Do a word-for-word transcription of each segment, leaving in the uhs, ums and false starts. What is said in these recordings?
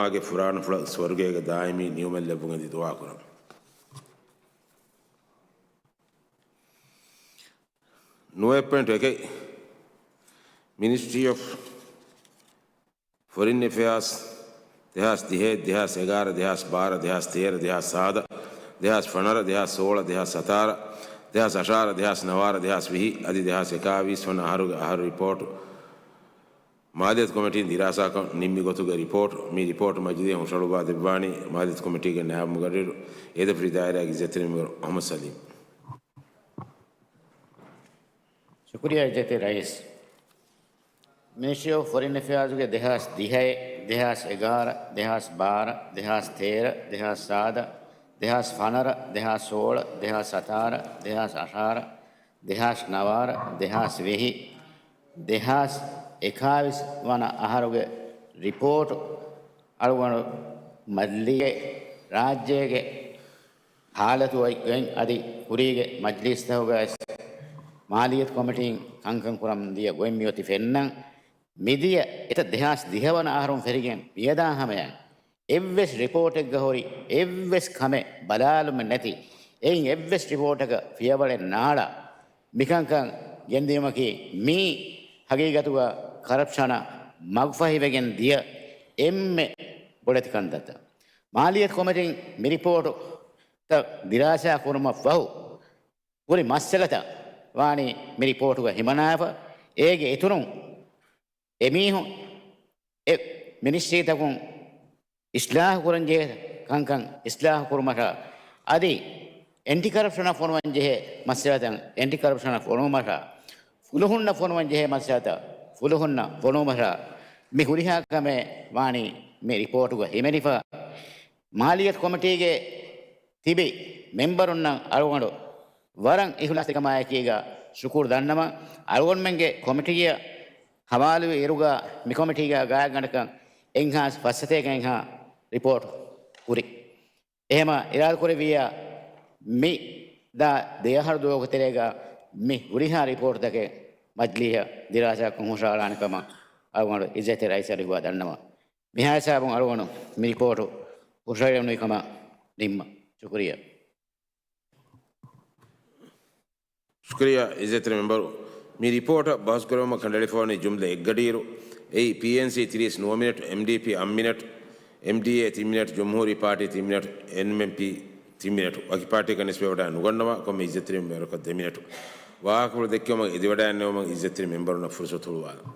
މާގެ ފުރާނަފުޅަށް ސްވަރުގޭގަ ދާއިމީ ނިއުމެއް ލެއްވުން އެދި ދުޢާ ކުރަން. ނުވައެއް ޕޮއިންޓު އެކެއް، މިނިސްޓްރީ އޮފް ފޮރިން އެފެއާސް، ދެހާސް ދިހައެއް، ދެހާސް އެގާރަ، ދެހާސް ބާރަ، ދެހާސް ތޭރަ، ދެހާސް ސާދަ، ދެހާސް ފަނަރަ، ދެހާސް ސޯޅަ، ދެހާސް ސަތާރަ، ދެހާސް އަށާރަ، ދެހާސް ނަވާރަ، ދެހާސް ވިހި އަދި ދެހާސް އެކާވީސް ވަނަ އަހަރުގެ އަހަރު ރިޕޯޓު މާލިޔަތު ކޮމިޓީން ދިރާސާކޮށް ނިންމި ގޮތުގެ ރިޕޯޓު. މި ރިޕޯޓު މަޖިލީހަށް ހުށަހަޅުއްވާ ދެއްވާނީ މާލިޔަތު ކޮމިޓީގެ ނާއިބު މުގައްރިރު، އޭދަފުށި ދާއިރާގެ އިއްޒަތްތެރި މެމްބަރު އަހްމަދު ސަލީމް. ޝުކުރިއްޔާ އިއްޒަތްތެރި ރައީސް. މިނިސްޓްރީ އޮފް ފޮރިން އެފެއާޒުގެ ދެހާސް ދިހައެއް، ދެހާސް އެގާރަ، ދެހާސް ބާރަ، ދެހާސް ތޭރަ، ދެހާސް ސާދަ، ދެހާސް ފަނަރަ، ދެހާސް ސޯޅަ، ދެހާސް ސަތާރަ، ދެހާސް އަށާރަ، ދެހާސް ނަވާރަ، ދެހާސް ވިހި، ދެހާސް އެކާވީސް ވަނަ އަހަރުގެ ރިޕޯޓު އަޅުގަނޑު މަޖިލީހެއް ރާއްޖޭގެ ހާލަތު އޮތްގޮތް އަދި ކުރީގެ މަޖިލީސްތަކުގައި މާލިޔަތު ކޮމިޓީން ކަންކަން ކުރަމުން ދިޔަ ގޮތް މިއޮތީ ފެންނަން. މިދިޔަ އެތައް ދެހާސް ދިހަ ވަނަ އަހަރުން ފެށިގެން މިއަދާ ހަމަޔަށް އެއްވެސް ރިޕޯޓެއްގަ ހުރި އެއްވެސް ކަމެއް ބަލާލުމެއް ނެތި، އެއިން އެއްވެސް ރިޕޯޓަކަށް ފިޔަވަޅެއް ނާޅާ މިކަންކަން ގެންދިޔުމަކީ މީ ހަގީގަތުގަ ކަރަޕްޝަނަށް މަގުފަހިވެގެން ދިޔަ އެންމެ ބޮޑެތި ކަންތައްތައް. މާލިޔަތު ކޮމިޓީން މި ރިޕޯޓުތައް ދިރާސާ ކުރުމަށްފަހު، ހުރި މައްސަލަތައް ވާނީ މި ރިޕޯޓުގަ ހިމަނާފަ. އޭގެ އިތުރުން އެމީހުން އެ މިނިސްޓްރީތަކުން އިސްލާހު ކުރަންޖެހޭ ކަންކަން އިސްލާހު ކުރުމަށާ، އަދި އެންޓި ކަރަޕްޝަނަށް ފޮނުވަންޖެހޭ މައްސަލަތައް އެންޓި ކަރަޕްޝަނަށް ފޮނުވުމަށާ، ފުލުހުންނަށް ފޮނުވަންޖެހޭ މައްސަލަތައް ފުލުހުންނަށް ފޮނުވުމަށާ، މި ހުރިހާ ކަމެއް ވާނީ މި ރިޕޯޓުގަ ހިމެނިފަ. މާލިޔަތު ކޮމިޓީގެ ތިބި މެމްބަރުންނަށް އަޅުގަނޑު ވަރަށް އިހުލާސްތެރިކަމާއެކީގަ ޝުކުރު ދަންނަވަން. އަޅުގަނޑުމެންގެ ކޮމިޓީއަށް ހަވާލުވި އިރުގަ މި ކޮމިޓީގަ ގާތްގަނޑަކަށް އެއްހާސް ފައްސަތޭކަ އެއްހާ ރިޕޯޓް ހުރި. އެހެމަ އިރާދަކުރެއްވިއްޔާ މި ދާ ދެއަހަރު ދުވަހުގެ ތެރޭގަ މި ހުރިހާ ރިޕޯޓްތަކެއް މަޖިލީހަށް ދިރާސާކޮށް ހުށަހަޅާނެ ކަމަށް އަޅުގަނޑު އިއްޒަތްތެރި ރައީސަށް ރިހުވާ ދަންނަވަން. މިހާ ހިސާބުން އަޅުގަނޑު މި ރިޕޯޓު ހުށަހެޅުނުވި ކަމަށް ނިންމަން. ޝުކުރިއްޔާ. ޝުކުރިއްޔާ އިއްޒަތްތެރި މެމްބަރު. މި ރިޕޯޓަށް ބަހުސް ކުރެވުމަށް ކަނޑައެޅިފަވަނީ ޖުމްލަ އެއްގަޑިއިރު. އެއީ، ޕީއެންސީ ތިރީސް ނުވަ މިނެޓް، އެމްޑީޕީ އަށް މިނެޓް، އެމްޑީއޭ ތިން މިނެޓް، ޖުމްހޫރީ ޕާޓީ ތިން މިނެޓް، އެންއެމްޕީ ތިން މިނެޓް. ވަކި ޕާޓީއަކަށް ނިސްބަތްވެވަޑައި ނުގަންނަވާ. ކޮންމެ އިއްޒަތްތެރި މެމްބަރަކަށް ދެ މިނެޓު. ވާހަކަފުޅު ދެއްކެވުމަށް އެދިވަޑައިގަންނަވުމަށް އިއްޒަތްތެރި މެމްބަރުންނަށް ފުރުސަތު ހުޅުވާލަން.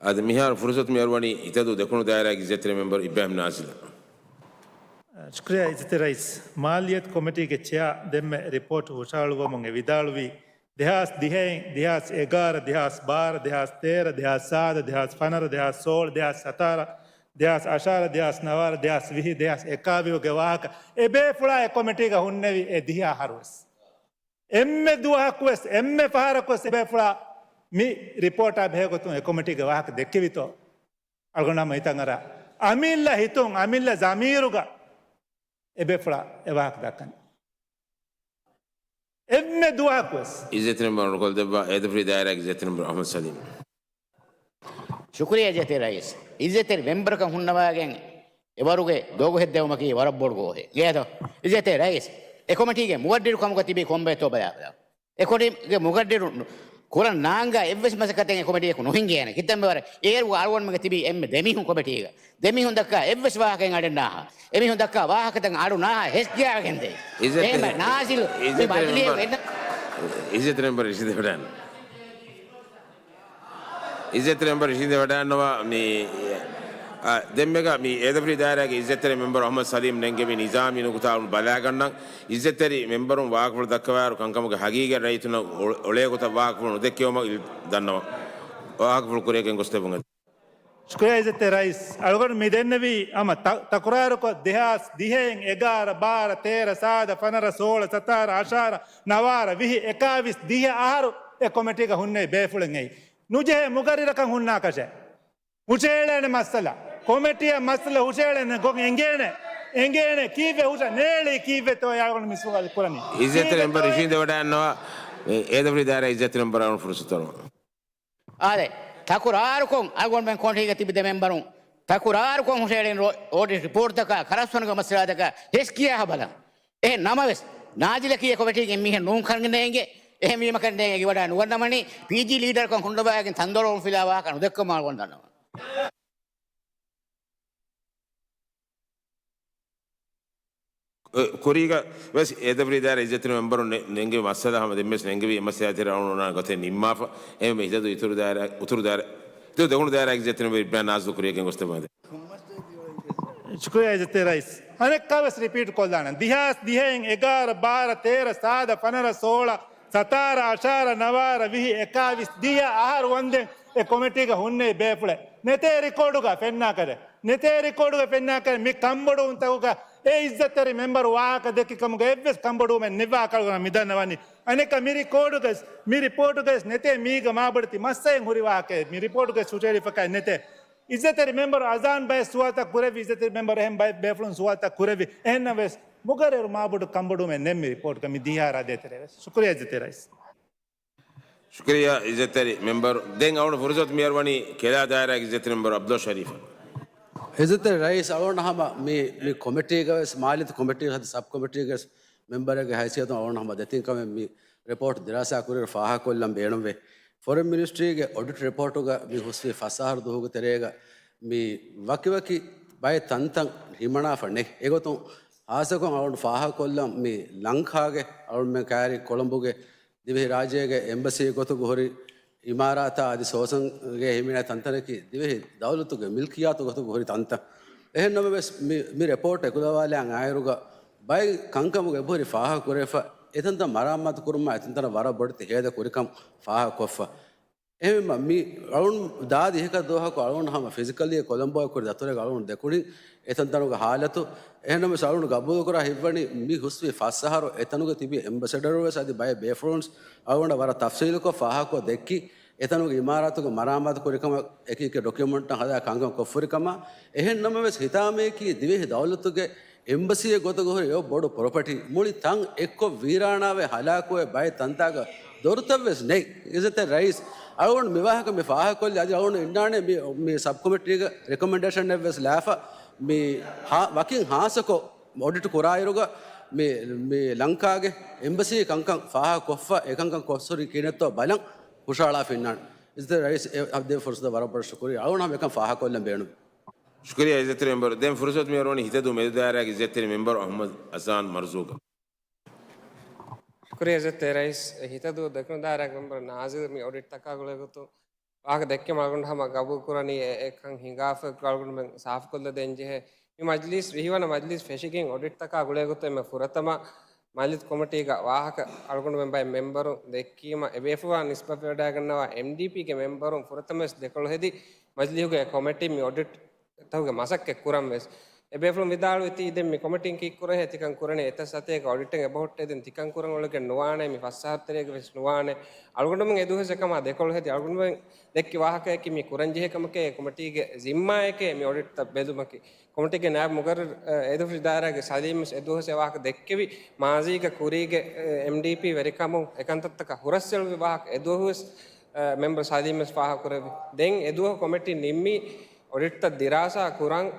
އަދި މިހާރު ފުރުސަތު މިއަރުވަނީ އިތަދޫ ދެކުނު ދާއިރާގެ އިއްޒަތްތެރި މެމްބަރު އިބްރާހިމް ނާޒިލަށް. ޝުކުރިއްޔާ އިއްޒަތްތެރި ރައީސް. މާލިޔަތު ކޮމިޓީގެ ޗެއާ ދެންމެ ރިޕޯޓު ހުށަހަޅުއްވަމުން އެ ވިދާޅުވީ، ދެހާސް ދިހައިން، ދެހާސް އެގާރަ، ދެހާސް ބާރަ، ދެހާސް ތޭރަ، ދެހާސް ސާދަ، ދެހާސް ފަނަރަ، ދެހާސް ސޯޅަ، ދެހާސް ސަތާރަ، ދެހާސް އަށާރަ، ދެހާސް ނަވާރަ، ދެހާސް ވިހި، ދެހާސް އެކާވީހުގެ ވާހަކަ އެބޭފުޅާ އެ ކޮމިޓީގަ ހުންނެވި އެ ދިހަ އަހަރުވެސް. އެންމެ ދުވަހަކުވެސް، އެންމެ ފަހަރަކުވެސް އެބޭފުޅާ މި ރިޕޯޓާ ބެހޭގޮތުން އެ ކޮމިޓީގެ ވާހަކަ ދެއްކެވިތޯ؟ އަޅުގަނޑާ ހިތަށް އަރާ، އަމިއްލަ ހިތުން، އަމިއްލަ ޒަމީރުގަ އެބޭފުޅާ އެ ވާހަކަ ދައްކަނީ. އެންމެ ދުވަހަކުވެސް. އިއްޒަތްތެރި މެމްބަރުން ރުކޮޅު ދެއްވާ އޭދަފުށި ދާއިރާގެ އިއްޒަތްތެރި މެމްބަރު އަހްމަދު ސަލީމް. ޝުކުރިއްޔާ އިއްޒަތްތެރި ރައީސް. އިއްޒަތްތެރި މެމްބަރަކަށް ހުންނަވާގެން އެވަރުގެ ދޯގު ހެއްދެވުމަކީ ވަރަށް ބޮޑު ގޯހެއް. އިއްޒަތްތެރި ރައީސް، އެ ކޮމިޓީގެ މުގައްޑިރު ކަމުގަ ތިބީ ކޮންބައެއްތޯ ބަލާބަލާ. އެ ކޮމިޓީގެ މުގައްޑިރު ކުރަން ނާންގާ އެއްވެސް މަސައްކަތެއް އެ ކޮމިޓީއަކު ނުހިނގޭނެ. ކިތަންމެ ވަރަށް އޭރު އަޅުގަނޑުމެންގެ ތިބީ އެންމެ ދެމީހުން ކޮމިޓީގަ. ދެމީހުން ދައްކާ އެއްވެސް ވާހަކައެއް އަޑެއް ނާހާ. އެމީހުން ދައްކާ ވާހަކަތައް އަޑު ނާހާ ހެސްޖާގެންދޭ. އިއްޒަތްތެރި، އެހެން ނާޒިލް މި އިއްޒަތްތެރި މަޖިލީހަކު މެމްބަރު، އެންނަ އިއްޒަތްތެރި މެމްބަރު އިށީނދެވަޑައިގަންނަވާ. މި އިއްޒަތްތެރި މެމްބަރު އިށީނދެވަޑައިގަންނަވާ. މި، އަ، ދެންމެގަ މި އޭދަފުށި ދާއިރާގެ އިއްޒަތްތެރި މެމްބަރު އަހްމަދު ސަލީމް ނެންގެވި ނިޒާމީ ނުކުތާ ވަން ބަލާގަންނަން. އިއްޒަތްތެރި މެމްބަރުން ވާހަކަފުޅު ދައްކަވާއިރު ކަންކަމުގެ ހަގީގަތް ރައްޔިތުންނަށް އޮ-، އޮޅޭ ގޮތަށް ވާހަކަފުޅު ނުދެއްކެވުމަށް އިލް-، ދަންނަވަން. ވާހަކަފުޅު ކުރިއަށް ގެންގޮސްދެއްވުން. ޝުކުރިއްޔާ އިއްޒަތްތެރި ރައީސް. އަޅުގަނޑު މި ދެންނެވީ ހަމަ ތަ-، ތަކުރާރުކޮށް، ދެހާސް ދިހައިން އެގާރަ، ބާރަ، ތޭރަ، ސާދަ، ފަނަރަ، ސޯޅަ، ސަތާރަ، އަށާރަ، ނަވާރަ، ވިހި، އެކާވީސް، ދިހަ އަހަރު އެ ކޮމިޓީގަ ހުންނެވި ބޭފުޅެއް އެއީ. ނުޖެހޭ މުގައްރިރަކަށް ހުންނާކަށެއް. ހުށަހެޅޭނެ މައްސަލަ. ކޮމިޓީއަށް މައްސަލަ ހުށަހެޅޭނެ ގޮތް އެނގޭނެ. އެނގޭނެ. ކީއްވެ ހުށަ ނޭޅީ ކީއްވެތޯ އަޅުގަނޑު މި ސުވާލު ކުރަނީ. އިއްޒަތްތެރި މެމްބަރު އިށީނދެވަޑައިގަންނަވާ. އެ-، އޭދަފުށި ދާއިރާ އިއްޒަތްތެރި މެމްބަރަށް ފުރުސަތު އަޅުން. އާދެ، ތަކުރާރުކޮށް އަޅުގަނޑުމެން ކޮމިޓީގަ ތިބި ދެ މެމްބަރުން ތަކުރާރުކޮށް ހުށައެޅިން ރޯ-، އޮޑިޓް ރިޕޯޓްތަކާ ކަރަސްވަނުގެ މައްސަލާތަކާ ހެސް ކިޔާ ބަލަން. އެހެން ނަމަވެސް، ނާޒިލަކީ އެ ކޮމިޓީގެ މީހެއް ނޫން ކަން ނޭނގެ. އެހެންވީމަ ކަން ނޭނގެ އެގިވަޑާ ނުގަންނަމަނީ، ޕީޖީ ލީޑަރުކަން ހުންނަވައިގެން ތަންދޮޅު އޮންފިލާ ވާހަކަ ނުދެއްކުމަށް އަޅުގަނޑު ދަންނަވަން. ކުރީގަ ވެސް އޭދަފުށި ދާއިރާ އިއްޒަތްތެރި މެމްބަރުން ނެ-، ނެންގެވި މައްސަލަ ހަމަ ދެންވެސް ނެންގެވި މައްސަލަ ތެރެ އަޅުން އޮންނާނެ ގޮތެއް ނިންމާފަ. އެހެންވެ އިތުރު ދާއިރާ، އިތުރު ދާއިރާ، އިތުރު ދެވަނަ ދާއިރާ އިއްޒަތްތެރި މެމްބަރު އިބްރާހިމް ނާޒިމް ކުރިއަށް ގެންގޮސްދެއްވާ. ޝުކުރިއްޔާ އިއްޒަތްތެރި ރައީސް. އަނެއްކާވެސް ރިޕީޓް ކޮށްލާނަން. ދިހާސް ދިހައިން އެގާރަ، ބާރަ، ތޭރަ، ސާދަ، ފަނަރަ، ސޯޅަ، ސަތާރަ، އަށާރަ، ނަވާރަ، ވިހި، އެކާވީސް، ދިހަ އަހަރު ވަންދެން އެ ކޮމިޓީގަ ހުންނެވި ބޭފުޅެއް. ނެތޭ ރިކޯޑުގަ ފެންނާކަށެއް. ނެތޭ ރިކޯޑުގަ ފެންނާކަށެއް މި ކަންބޮޑުވުންތަކުގަ އެ އިއްޒަތްތެރި މެމްބަރު ވާހަކަ ދެއްކި ކަމުގަ އެއްވެސް ކަންބޮޑުވުމެއް ނެއްވާކަށް އަޅުގަނޑު މި ދަންނަވަނީ. އަނެއްކާ މި ރިކޯޑުގައި، މި ރިޕޯޓުގައި ނެތޭ މީގަ މާބޮޑެތި މައްސަލައެއް ހުރި ވާހަކައެއް. މި ރިޕޯޓުގައި ހުށައެޅިފަކައެއް ނެތޭ. އިއްޒަތްތެރި މެމްބަރު އަޒާން ބައެއް ސުވާލުތައް ކުރެއްވި، އިއްޒަތްތެރި މެމްބަރު އެހެން ބައެއް ބޭފުޅުން ސުވާލުތައް ކުރެއްވި. އެހެންނަމަވެސް، މުގަރަރު މާބޮޑު ކަންބޮޑުވުމެއް ނެތް މި ރިޕޯޓުގަ މި ދިހަ އަށާރަ ދޭތެރޭ ވެސް. ޝުކުރިއްޔާ އިއްޒަތްތެރި ރައީސް. ޝުކުރިއްޔާ އިއްޒަތްތެރި މެމްބަރު. ދެން އަޅުގަނޑު ފުރުސަތު މިއަރުވަނީ ކެލާ ދާއިރާގެ އިއްޒަތްތެރި މެމްބަރު އަބްދުﷲ ޝަރީފަށް. އިއްޒަތްތެރި ރައީސް، އަޅުގަނޑު ހަމަ މި، މި ކޮމިޓީގަ ވެސް، މާލީ ކޮމިޓީގަ ހަދި ސަބް ކޮމިޓީގަ ވެސް މެމްބަރެއްގެ ހައިސިއްޔަތުން އަޅުގަނޑު ހަމަ ދެތިން ކަމެއް މި ރިޕޯޓް ދިރާސާ ކުރިއިރު ފާހަގަކޮށްލަން ބޭނުންވޭ. ފޮރިން މިނިސްޓްރީގެ އޮޑިޓް ރިޕޯޓުގަ މި ހުސްވި ފަސް އަހަރު ދުވަހުގެ ތެރޭގަ މި ވަކިވަކި ބައެއް ތަންތަން ހިމަނާފަ ނެތް. އެގޮތުން ހާއްސަކޮށް އަޅުގަނޑު ފާހަގަކޮށްލަން މި ލަންކާގެ އަޅުގަނޑުމެން ކައިރި ކޮޅުނބުގެ ދިވެހި ރާއްޖޭގެ އެމްބަސީ ގޮތުގަ ހުރި އިމާރާތާ އަދި ސޯސަންގެ ހިމެނޭ ތަންތަނަކީ ދިވެހި ދައުލަތުގެ މިލްކިއްޔާތު ގޮތުގަ ހުރި ތަންތަން. އެހެން ނަމަވެސް، މި، މި ރިޕޯޓް އެކުލަވާލާން އާއިރުގަ ބައެއް ކަންކަމުގެ އެބަހުރި ފާހަގަކުރެފަ، އެތަންތަން މަރާމާތު ކުރުމާ، އެތަންތަނަށް ވަރަށް ބޮޑެތި ހޭދަ ކުރިކަން ފާހަގަކޮށްފަ. އެހެންވީމަ، މި އަޅުން ދާ ދިހަކަށް ދުވަހަކު އަޅުން ހަމަ ފިޒިކަލީ ކޮލަމްބޯއަށް ކުރި ދަތުރެއް އަޅުން ދެކުނިން އެތަންތަނުގެ ހާލަތު. އެހެންނަމަވެސް އަޅުން ގަބޫލުކުރާ ހިތްވަނީ މި ހުސްވި ފަސް އަހަރު އެތަނުގަ ތިބި އެމްބަސެޑަރު ވެސް އަދި ބައެއް ބޭފުޅުން އަޅުގަނޑަށް ވަރަށް ތަފްސީލުކޮށް ފާހަގަކޮށް ދެއްކި، އެތަނުގެ އިމާރާތުގެ މަރާމާތު ކުރިކަމަށް އެކި އެކި ޑޮކިއުމަންޓް ހަދާ ކަންކަން ކޮށްފުރިކަމަށް. އެހެން ނަމަވެސް، ހިތާމަޔަކީ ދިވެހި ދައުލަތުގެ އެމްބަސީއެއް ގޮތުގަ ހުރި އެ ބޮޑު ޕްރޮޕަޓީ މުޅި ތަން އެއްކޮށް ވީރާނާވެ ހަލާކުވެ ބައެއް ތަންތާގަ ދޮރުތައް ވެސް ނެތް. އިއްޒަތްތެރި ރައީސް، އަޅުގަނޑު މި ވާހަކަ މި ފާހަގަކޮށްލި އަދި އަޅުގަނޑު އިންނާނެ މި، މި ސަބް ކޮމިޓީގެ ރެކޮމެންޑޭޝަން އެއް ވެސް ލާފަ މި ހާ-، ވަކިން ހާއްސަކޮށް އޮޑިޓް ކުރާއިރުގަ މި، މި ލަންކާގެ އެމްބަސީ ކަންކަން ފާހަގަކޮށްފަ، އެކަންކަން ކޮށްސުރި ކިހިނެއްތޯ ބަލަން ހުށަހަޅާފަ އިންނާނެ. އިއްޒަތްތެރި ރައީސް، އެ އަދި ފުރުސަތަށް ވަރަށް ބޮޑަށް ޝުކުރިއްޔާ. އަޅުގަނޑު ހަމަ އެކަން ފާހަގަކޮށްލަން ބޭނުން. ޝުކުރިއްޔާ އިއްޒަތްތެރި މެމްބަރު. ދެން ފުރުސަތު މިއަރުވަނީ ހިތަދޫ މެދުދާއިރާގެ އިއްޒަތްތެރި މެމްބަރު އަޙްމަދު އަސްލާން މަރްޒޫގަށް. ޝުކުރިއްޔާ އިއްޒަތްތެރި ރައީސް. ހިތަދޫ ދެކުނު ދާއިރާގެ މެމްބަރު ނާޒިރު މި އޮޑިޓްތަކާ ގުޅޭގޮތުން ވާހަކަ ދެއްކެމަ އަޅުގަނޑު ހަމަ ގަބޫލުކުރަނީ އެ، އެކަން ހިނގާފަ އަޅުގަނޑުމެން ސާފުކޮށްލަދޭން ޖެހޭ. މި މަޖްލީސް، ވިހިވަނަ މަޖްލީސް ފެށިގެން އޮޑިޓްތަކާ ގުޅޭގޮތުން އެންމެ ފުރަތަމަ މަޖިލިސް ކޮމިޓީގަ ވާހަކަ އަޅުގަނޑުމެން ބައެއް މެމްބަރުން ދެއްކީމަ، އެބޭފުޅާ ނިސްބަތްވެވަޑައިގަންނަވާ އެމްޑީޕީގެ މެމްބަރުން ފުރަތަމަވެސް ދެކޮޅު ހެދި މަޖިލީހުގެ ކޮމިޓީ މި އޮޑިޓްތަކުގެ މަސައްކަތް ކުރަން ވެސް. އެބޭފުޅުން ވިދާޅުވި ތީ ދެން މި ކޮމިޓީން ކީއްކުރަންހޭ ތިކަން ކުރަނީ؟ އެތައް ސަތޭކަ އޮޑިޓެއް އެބަހުއްޓޭ ދެން ތިކަން ކުރަން އުޅެގެން ނުވާނޭ. މި ފަސް އަހަރު ތެރޭގަ ވެސް ނުވާނޭ. އަޅުގަނޑުމެން އެދުވަހުވެސް އެކަމާ ދެކޮޅު ހެދި އަޅުގަނޑުމެން ދެއްކި ވާހަކަޔަކީ މި ކުރަންޖެހޭ ކަމެކޭ ކޮމިޓީގެ ޒިންމާއެކޭ މި އޮޑިޓްތައް ބެލުމަކީ. ކޮމިޓީގެ ނާއިބު މުގައްރަރު، އެ، އޭދަފުށި ދާއިރާގެ ސަލީމްވެސް އެދުވަހުވެސް އެ ވާހަކަ ދެއްކެވި، މާޒީގަ ކުރީގެ، އެ، އެމްޑީޕީ ވެރިކަމުން އެކަންތައްތަކަށް ހުރަސްއެޅުއްވި ވާހަކަ އެދުވަހުވެސް، އެ، މެމްބަރު ސަލީމްވެސް ފާހަގަކުރެއްވި. ދެން އެދުވަހު ކޮމިޓީ ނިންމީ އޮޑިޓްތައް ދިރާސާ ކުރަން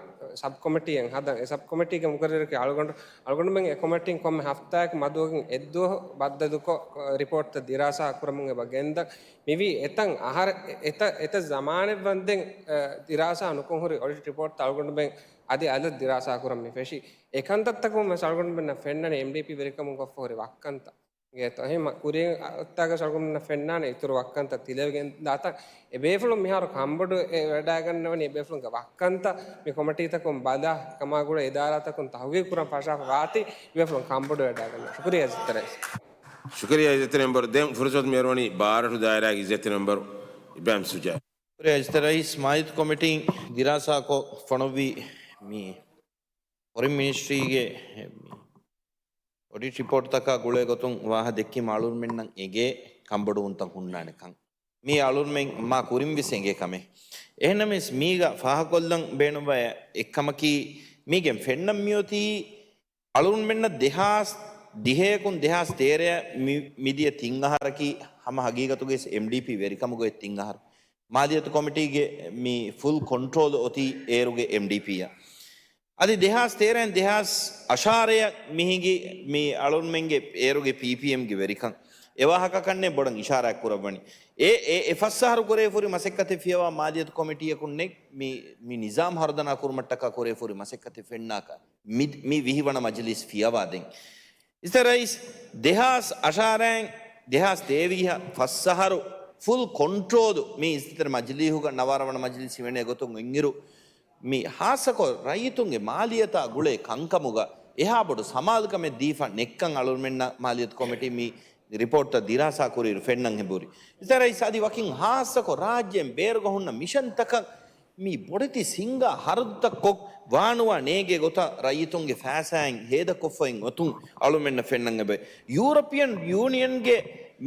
ސަބް ކޮމިޓީއެއް ހަދަން. އެ ސަބް ކޮމިޓީގެ މުގައްރަރަކީ އަޅުގަނޑު، އަޅުގަނޑުމެން އެ ކޮމިޓީން ކޮންމެ ހަފްތާއަކު މަދުވެގެން އެއްދުވަހު ބައްދަލުކޮށް، އެ، ރިޕޯޓްތައް ދިރާސާ ކުރަމުން އެބަ ގެންދަން. މިވީ އެތަން އަހަރެއް، އެތަ-، އެތައް ޒަމާނެއް ވަންދެން، އެ، ދިރާސާ ނުކޮށް ހުރި އޮޑިޓް ރިޕޯޓްތައް އަޅުގަނޑުމެން އަދި އަލަށް ދިރާސާ ކުރަން މި ފެށީ. އެކަންތައްތަކުން ވެސް އަޅުގަނޑުމެންނަށް ފެންނަނީ އެމްޑީޕީ ވެރިކަމުން ކޮށްފަ ހުރި ވައްކަންތައް. ގޭތޯ؟ އެހެން ކުރިއަށް އައްތާގަސް އަޅުގަނޑުމެންނަށް ފެންނާނެ އިތުރު ވައްކަންތައް ތިލަވިގެން ދާތަން. އެބޭފުޅުން މިހާރު ކަންބޮޑު ވެ-، ވެވަޑައިގަންނަވަނީ އެބޭފުޅުންގެ ވައްކަންތައް މި ކޮމިޓީތަކުން ބަލާ، ކަމާ ގުޅޭ އިދާރާތަކުން ތަހުގީގު ކުރަން ފަށާފަ ވާތީ އެބޭފުޅުން ކަންބޮޑު ވެވަޑައިގަންނަވަނީ. ޝުކުރިއްޔާ އިއްޒަތްތެރި ރައީސް. ޝުކުރިއްޔާ އިއްޒަތްތެރި މެމްބަރު. ދެން ފުރުސަތު މިއަރުވަނީ ބާރަށު ދާއިރާގެ އިއްޒަތްތެރި މެމްބަރު އިބްރާހިމް ޝުޖާ. ޝުކުރިއްޔާ އިއްޒަތްތެރި ރައީސް. މާލި ކޮމިޓީން ދިރާސާކޮށް ފޮނުއްވި މި ފޮރިން މިނިސްޓްރީގެ އޮޑިޓް ރިޕޯޓްތަކާ ގުޅޭ ގޮތުން ވާހަ ދެއްކީމަ އަޅުންމެންނަށް އެނގޭ ކަންބޮޑުވުންތައް ހުންނާނެކަން. މީ އަޅުންމެން މާ ކުރިން ވެސް އެނގޭ ކަމެއް. އެހެންނަމަވެސް މީގަ ފާހަގަކޮށްލަން ބޭނުންވާ އެއްކަމަކީ، މީގެން ފެންނަން މިއޮތީ އަޅުންމެންނަށް ދެހާސް ދިހައަކުން ދެހާސް ތޭރަ މި، މިދިޔަ ތިން އަހަރަކީ ހަމަ ހަގީގަތުގައި އެމްޑީޕީ ވެރިކަމުގައި ތިން އަހަރު. މާލިޔަތު ކޮމިޓީގެ މި ފުލް ކޮންޓްރޯލް އޮތީ އޭރުގެ އެމްޑީޕީއަށް. އަދި ދެހާސް ތޭރައިން ދެހާސް އަށާރަޔަށް މި ހިނގި މި އަޅުންމެންގެ އޭރުގެ ޕީޕީއެމްގެ ވެރިކަން. އެ ވާހަކަ ކަންނޭނގެ ބޮޑަށް އިޝާރާތް ކުރައްވަނީ. އެ، އެ، އެ ފަސް އަހަރު ކުރެވިފަހުރި މަސައްކަތެއް ފިޔަވާ މާލިޔަތު ކޮމިޓީއަކުންނެއް މި، މި ނިޒާމް ހަރުދަނާ ކުރުމަށްޓަކާ ކުރެވިފަހުރި މަސައްކަތެއް ފެންނާކަށް މި، މި ވިހި ވަނަ މަޖިލީސް ފިޔަވާ ދެން. އިސްތަ ރައީސް، ދެހާސް އަށާރައިން ދެހާސް ތޭވީހަށް ފަސް އަހަރު ފުލް ކޮންޓްރޯލު މި އިސްތަށި މަޖިލީހުގަ ނަވާރަ ވަނަ މަޖިލީސް ހިމެނޭ ގޮތުން އިންއިރު، މި ހާއްސަކޮށް ރައްޔިތުންގެ މާލިޔަތާ ގުޅޭ ކަންކަމުގަ އެހާ ބޮޑު ސަމާލުކަމެއް ދީފަ ނެއްކަން އަޅުމެންނަށް މާލިޔަތު ކޮމިޓީ މި ރިޕޯޓްތައް ދިރާސާ ކުރިއިރު ފެންނަން އެބަހުރި. އިސްތަށި ރައީސް، އަދި ވަކިން ހާއްސަކޮށް ރާއްޖޭން ބޭރުގަ ހުންނަ މިޝަންތަކަށް މި ބޮޑެތި ސިންގާ ހަރަދުތައް ކޮށް ވާނުވާ ނޭނގޭ ގޮތަށް ރައްޔިތުންގެ ފައިސާއިން ހޭދަކޮށްފައި އޮތުން އަޅުމެންނަށް ފެންނަން އެބަ. ޔޫރަޕިއަން ޔޫނިއަންގެ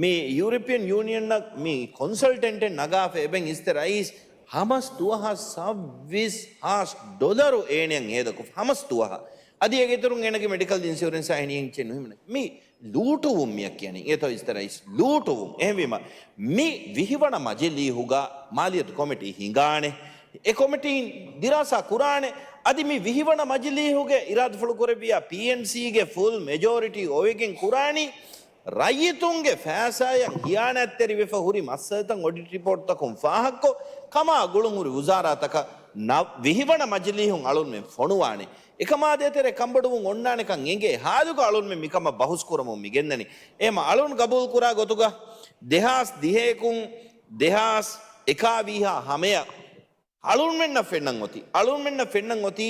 މި ޔޫރަޕިއަން ޔޫނިއަންއަށް މި ކޮންސަލްޓެންޓެއް ނަގާފަ އެބަ އިސްތަށި ރައީސް ހަމަސް ދުވަހަށް ސައްބީސް ހާސް ޑޮލަރު އޭނައަށް ހޭދަކޮށް ހަމަސް ދުވަހަށް. އަދި އޭގެ އިތުރުން އޭނަގެ މެޑިކަލް އިންޝުރެންސާ އެހެނިހެން ނުހިމެނެ. މި ލޫޓުވުން މިއަށް ކިޔަނީ. އޭތޯ އިސްތަށި ރައީސް ލޫޓުވުން. އެހެންވީމަ، މި ވިހިވަނަ މަޖިލީހުގަ މާލިޔަތު ކޮމިޓީ ހިނގާނެ. އެ ކޮމިޓީން ދިރާސާ ކުރާނެ. އަދި މި ވިހިވަނަ މަޖިލީހުގެ އިރާދަފުޅު ކުރެއްވިޔާ ޕީއެންސީގެ ފުލް މެޖޯރިޓީ އޮވެގެން ކުރާނީ ރައްޔިތުންގެ ފައިސާއަށް ހިޔާނާތްތެރިވެފަ ހުރި މައްސަލަތައް އޮޑިޓް ރިޕޯޓްތަކުން ފާހަގަކޮށް، ކަމާ ގުޅުންހުރި ވުޒާރާތަކަށް ނަ-، ވިހިވަނަ މަޖިލީހުން އަޅުންމެން ފޮނުވާނެ. އެކަމާ ދޭތެރޭ ކަންބޮޑުވުން އޮންނާނެކަން އެނގޭ ހާލުގަ އަޅުންމެން މިކަމަށް ބަހުސް ކުރަމުން މި ގެންދަނީ. އެހެމަ އަޅުން ގަބޫލު ކުރާ ގޮތުގަ ދެހާސް ދިހައަކުން ދެހާސް އެކާވީހާ ހަމަޔަށް އަޅުންމެންނަށް ފެންނަން އޮތީ، އަޅުންމެންނަށް ފެންނަން އޮތީ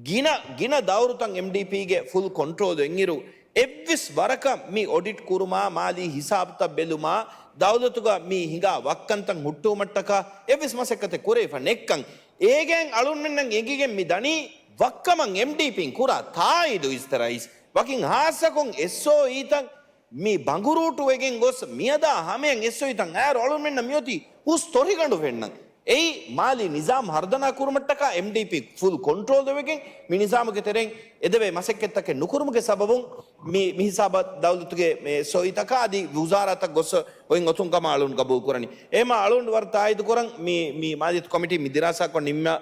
ގިނަ، ގިނަ ދައުރުތައް އެމްޑީޕީގެ ފުލް ކޮންޓްރޯލް އިންއިރު، އެއްވެސް ވަރަކަށް މި އޮޑިޓް ކުރުމާ، މާލީ ހިސާބުތައް ބެލުމާ، ދައުލަތުގަ މި ހިނގާ ވައްކަންތައް ހުއްޓުވުމަށްޓަކާ އެއްވެސް މަސައްކަތެއް ކުރެވިފަ ނެއްކަން. އޭގެން އަޅުންމެންނަށް އެނގިގެން މި ދަނީ ވައްކަމަށް އެމްޑީޕީން ކުރާ ތާއީދު އިސްތަށި ރައީސް. ވަކިން ހާއްސަކޮށް އެސްއޯއީތައް މި ބަނގުރޫޓުވެގެން ގޮސް މިއަދާ ހަމަޔަށް އެސްއޯއީތައް އައިރު އަޅުންމެންނަށް މިއޮތީ ހުސް ތޮށިގަނޑު ފެންނަން. އެއީ މާލީ ނިޒާމް ހަރުދަނާ ކުރުމަށްޓަކާ އެމްޑީޕީ ފުލް ކޮންޓްރޯލް ވެގެން މި ނިޒާމުގެ ތެރެއިން އެދެވޭ މަސައްކަތްތަކެއް ނުކުރުމުގެ ސަބަބުން މި، މި ހިސާބަށް ދައުލަތުގެ މި އެސްއޯއީތަކާ އަދި ވުޒާރާތައް ގޮސް އޮތް އޮތުން ކަމަށް އަޅުން ގަބޫލު ކުރަނީ. އެހެމަ އަޅުން ވަރަށް ތާއީދު ކުރަން މި، މި މާލިޔަތު ކޮމިޓީ މި ދިރާސާކޮށް ނިންމާ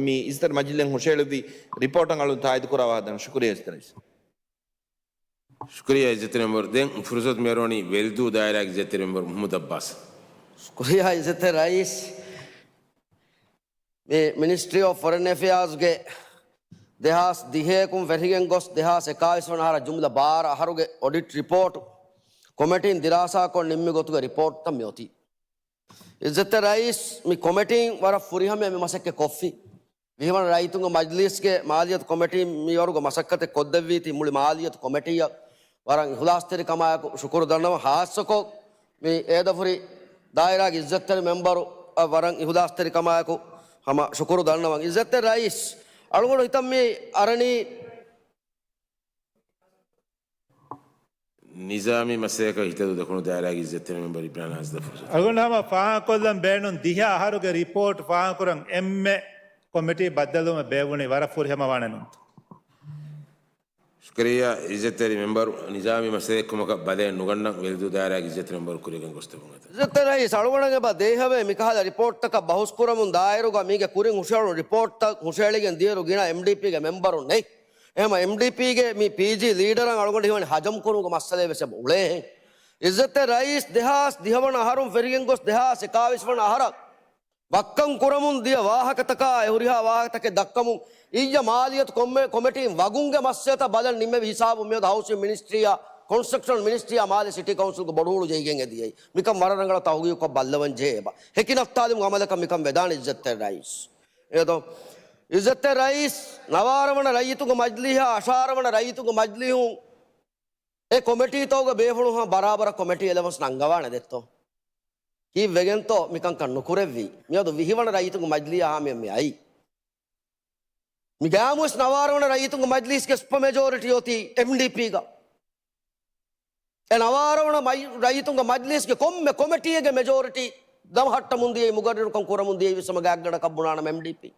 މި އިސްތަށި މަޖިލީހުން ހުށައެޅުއްވި ރިޕޯޓަށް އަޅުން ތާއީދު ކުރާ ވާހަކަ ދަން. ޝުކުރިއްޔާ އިސްތަށި ރައީސް. ޝުކުރިއްޔާ އިއްޒަތްތެރި މެމްބަރު. ދެން ފުރުސަތު މިއަރުވަނީ ވެލްދޫ ދާއިރާގެ އިއްޒަތްތެރި މެމްބަރު މުހައްމަދު އައްބާސް. ޝުކުރިއްޔާ އިއްޒަތްތެރި ރައީސް. މި މިނިސްޓްރީ އޮފް ފޮރެން އެފެއާޒްގެ ދެހާސް ދިހައަކުން ފެށިގެން ގޮސް ދެހާސް އެކާވީސް ވަނަ އަހަރަށް ޖުމްލަ ބާރަ އަހަރުގެ އޮޑިޓް ރިޕޯޓު ކޮމެޓީން ދިރާސާކޮށް ނިންމި ގޮތުގެ ރިޕޯޓްތައް މިއޮތީ. އިއްޒަތްތެރި ރައީސް، މި ކޮމެޓީން ވަރަށް ފުރިހަމަޔަށް މި މަސައްކަތް ކޮށްފި. ވިހިވަނަ ރައްޔިތުންގެ މަޖްލީސްގެ މާލިޔަތު ކޮމެޓީން މިވަރުގެ މަސައްކަތެއް ކޮށްދެއްވީތީ މުޅި މާލިޔަތު ކޮމެޓީއަށް ވަރަށް އިހުލާސްތެރިކަމާއެކު ޝުކުރު ދަންނަވަން. ހާއްސަކޮށް މި އޭދަފުރި ދާއިރާގެ އިއްޒަތްތެރި މެމްބަރު އަށް ވަރަށް އިހުލާސްތެރިކަމާއެކު ހަމަ ޝުކުރު ދަންނަވަން. އިއްޒަތްތެރި ރައީސް، އަޅުގަނޑު ހިތަށް މި އަރަނީ ނިޒާމީ މައްސަލައަކަށް ހިތަދޫ ދަކުނު ދާއިރާގެ އިއްޒަތްތެރި މެމްބަރު އިބްރާހިމް އާޒިދަށް ފުރުސަތު. އަޅުގަނޑު ހަމަ ފާހަގަކޮށްލަން ބޭނުން ދިހަ އަހަރުގެ ރިޕޯޓް ފާހަގަކުރަން އެންމެ ކޮމިޓީ ބައްދަލުވުމަށް ބޭއްވުނީ ވަރަށް ފުރިހަމަ ވާނެ ނޫންތަ؟ ޝުކުރިއްޔާ އިއްޒަތްތެރި މެމްބަރު. ނިޒާމީ މައްސަލައެއްކަމަކަށް ބަލައެއް ނުގަންނަން ވެލްދޫ ދާއިރާގެ އިއްޒަތްތެރި މެމްބަރު ކުރިއަށް ގޮސްދެއްވުން އެތަން. އިއްޒަތްތެރި ރައީސް، އަޅުގަނޑަށް އެބަ ދޭހަވޭ މިކަހަލަ ރިޕޯޓްތަކަށް ބަހުސްކުރަމުން ދާއިރުގަ މީގެ ކުރިން ހުށައެޅުނު ރިޕޯޓްތައް ހުށައެޅިގެން ދިޔައިރު ގިނަ އެމްޑީޕީގެ މެމްބަރުން ނެތް. އެހެމަ އެމްޑީޕީގެ މި ޕީޖީ ލީޑަރަށް އަޅުގަނޑު ހީވަނީ ހަޖަމް ކުރުމުގެ މައްސަލައެއް ވެސް އެބަ އުޅޭހެން. އިއްޒަތްތެރި ރައީސް، ދެހާސް ދިހަވަނަ އަހަރުން ފެށިގެން ގޮސް ދެހާސް އެކާވީސް ވަނަ އަހަރަށް ވައްކަން ކުރަމުން ދިޔަ ވާހަކަތަކާ އެ ހުރިހާ ވާހަކަތަކެއް ދައްކަމުން އިއްޔަ މާލިޔަތު ކޮމެ-، ކޮމެޓީން ވަގުންގެ މައްސަލަތައް ބަލަން ނިންމެވި ހިސާބުން މިއަދު ހައުސިން މިނިސްޓްރީއާ ކޮންސްޓްރަކްޝަން މިނިސްޓްރީއާ މާލެ ސިޓީ ކައުންސިލްގެ ބޮޑުހުޅު ޖެހިގެން އެދިޔައީ. މިކަން ވަރަށް ރަނގަޅަށް ތަހުގީގުކޮށް ބައްލަވަން ޖެހޭ އެބަ. ހެކި ނަފްތާލިމުގެ އަމަލަކަށް މިކަން ވެދާނެ އިއްޒަތްތެރި ރައީސް. އެދޯ، އިއްޒަތްތެރި ރައީސް، ނަވާރަ ވަނަ ރައްޔިތުންގެ މަޖްލީހާ އަށާރަ ވަނަ ރައްޔިތުންގެ މަޖްލީހުން އެ ކޮމެޓީތަކުގެ ބޭފުޅުން ހަމަ ބަރާބަރަށް ކޮމެޓީ އެލަވަންސް ނަންގަވާނެ ދެއްތޯ؟ ކީއްވެގެންތޯ މިކަންކަން ނުކުރެއްވީ؟ މިއަދު ވިހިވަނަ ރައްޔިތުންގެ މަޖްލީހާ ހަމަޔަށް މި އައީ. މި ގާމުވެސް ނަވާރަ ވަނަ ރައްޔިތުންގެ މަޖްލީސްގެ ސުޕަ މެޖޯރިޓީ އޮތީ އެމްޑީޕީގަ. އެ ނަވާރަ ވަނަ މައި-، ރައްޔިތުންގެ މަޖްލީސްގެ ކޮންމެ ކޮމެޓީއެއްގެ މެޖޯރިޓީ ދަމަހައްޓަމުން ދިޔައީ، މުގައްރިރުކަން ކުރަމުން ދިޔައީ ވެސް ހަމަ ގާތްގަނޑަކަށް ބުނާނަމަ އެމްޑީޕީ.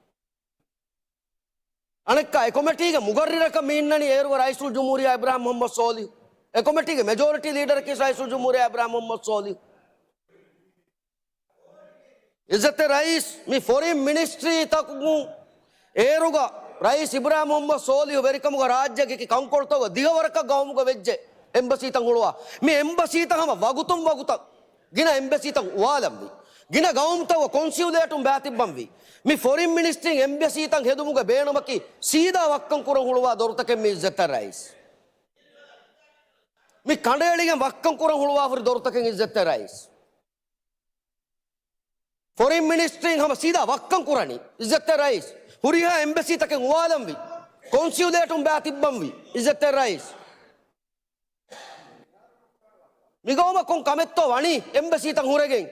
އަނެއްކާ އެ ކޮމެޓީގެ މުގައްރިރަކަށް މި އިންނަނީ އޭރުގެ ރައީސުލްޖުމްހޫރިއްޔާ އިބްރާހިމް މުހައްމަދު ސޯލިހު. އެ ކޮމިޓީގެ މެޖޯރިޓީ ލީޑަރަކީ ރައީސުލްޖުމްހޫރިއްޔާ އިބްރާހިމް މުޙައްމަދު ޞާލިޙު. އިއްޒަތްތެރި ރައީސް، މި ފޮރިން މިނިސްޓްރީތަކުން އޭރުގަ ރައީސް އިބްރާހިމް މުޙައްމަދު ޞާލިޙު ވެރިކަމުގަ ރާއްޖޭގެ ކަންކޮޅުތައް ދިހަވަރަކަށް ގައުމުގަ ވެއްޖެ އެމްބަސީތައް ހުޅުވާ. މި އެމްބަސީތައް ހަމަ ވަގުތުން ވަގުތަށް ގިނަ އެމްބަސީތައް އުވާލަންވީ. ގިނަ ގައުމުތަކުގަ ކޮންސިއުލޭޓުން ބައިތިއްބަންވީ. މި ފޮރިން މިނިސްޓްރީން އެމްބަސީތައް ހެދުމުގެ ބޭނުމަކީ ސީދާ ވައްކަން ކުރަން ހުޅުވާ ދޮރުތަކެއް މި އިއްޒަތްތެރި ރައީސް. މި ކަނޑައެޅިގެން ވައްކަން ކުރަން ހުޅުވާފައި ދޮރުތަކެއް އިއްޒަތްތެރި ރައީސް. ފޮރިން މިނިސްޓްރީން ހަމަ ސީދާ ވައްކަން ކުރަނީ އިއްޒަތްތެރި ރައީސް. ހުރިހާ އެމްބަސީތަކެއް އުވާލަންވީ. ކޮންސިއުލޭޓުން ބައިތިއްބަންވީ އިއްޒަތްތެރި ރައީސް. މިގައުމަށް ކޮން ކަމެއްތޯ ވަނީ އެމްބަސީތައް ހުރެގެން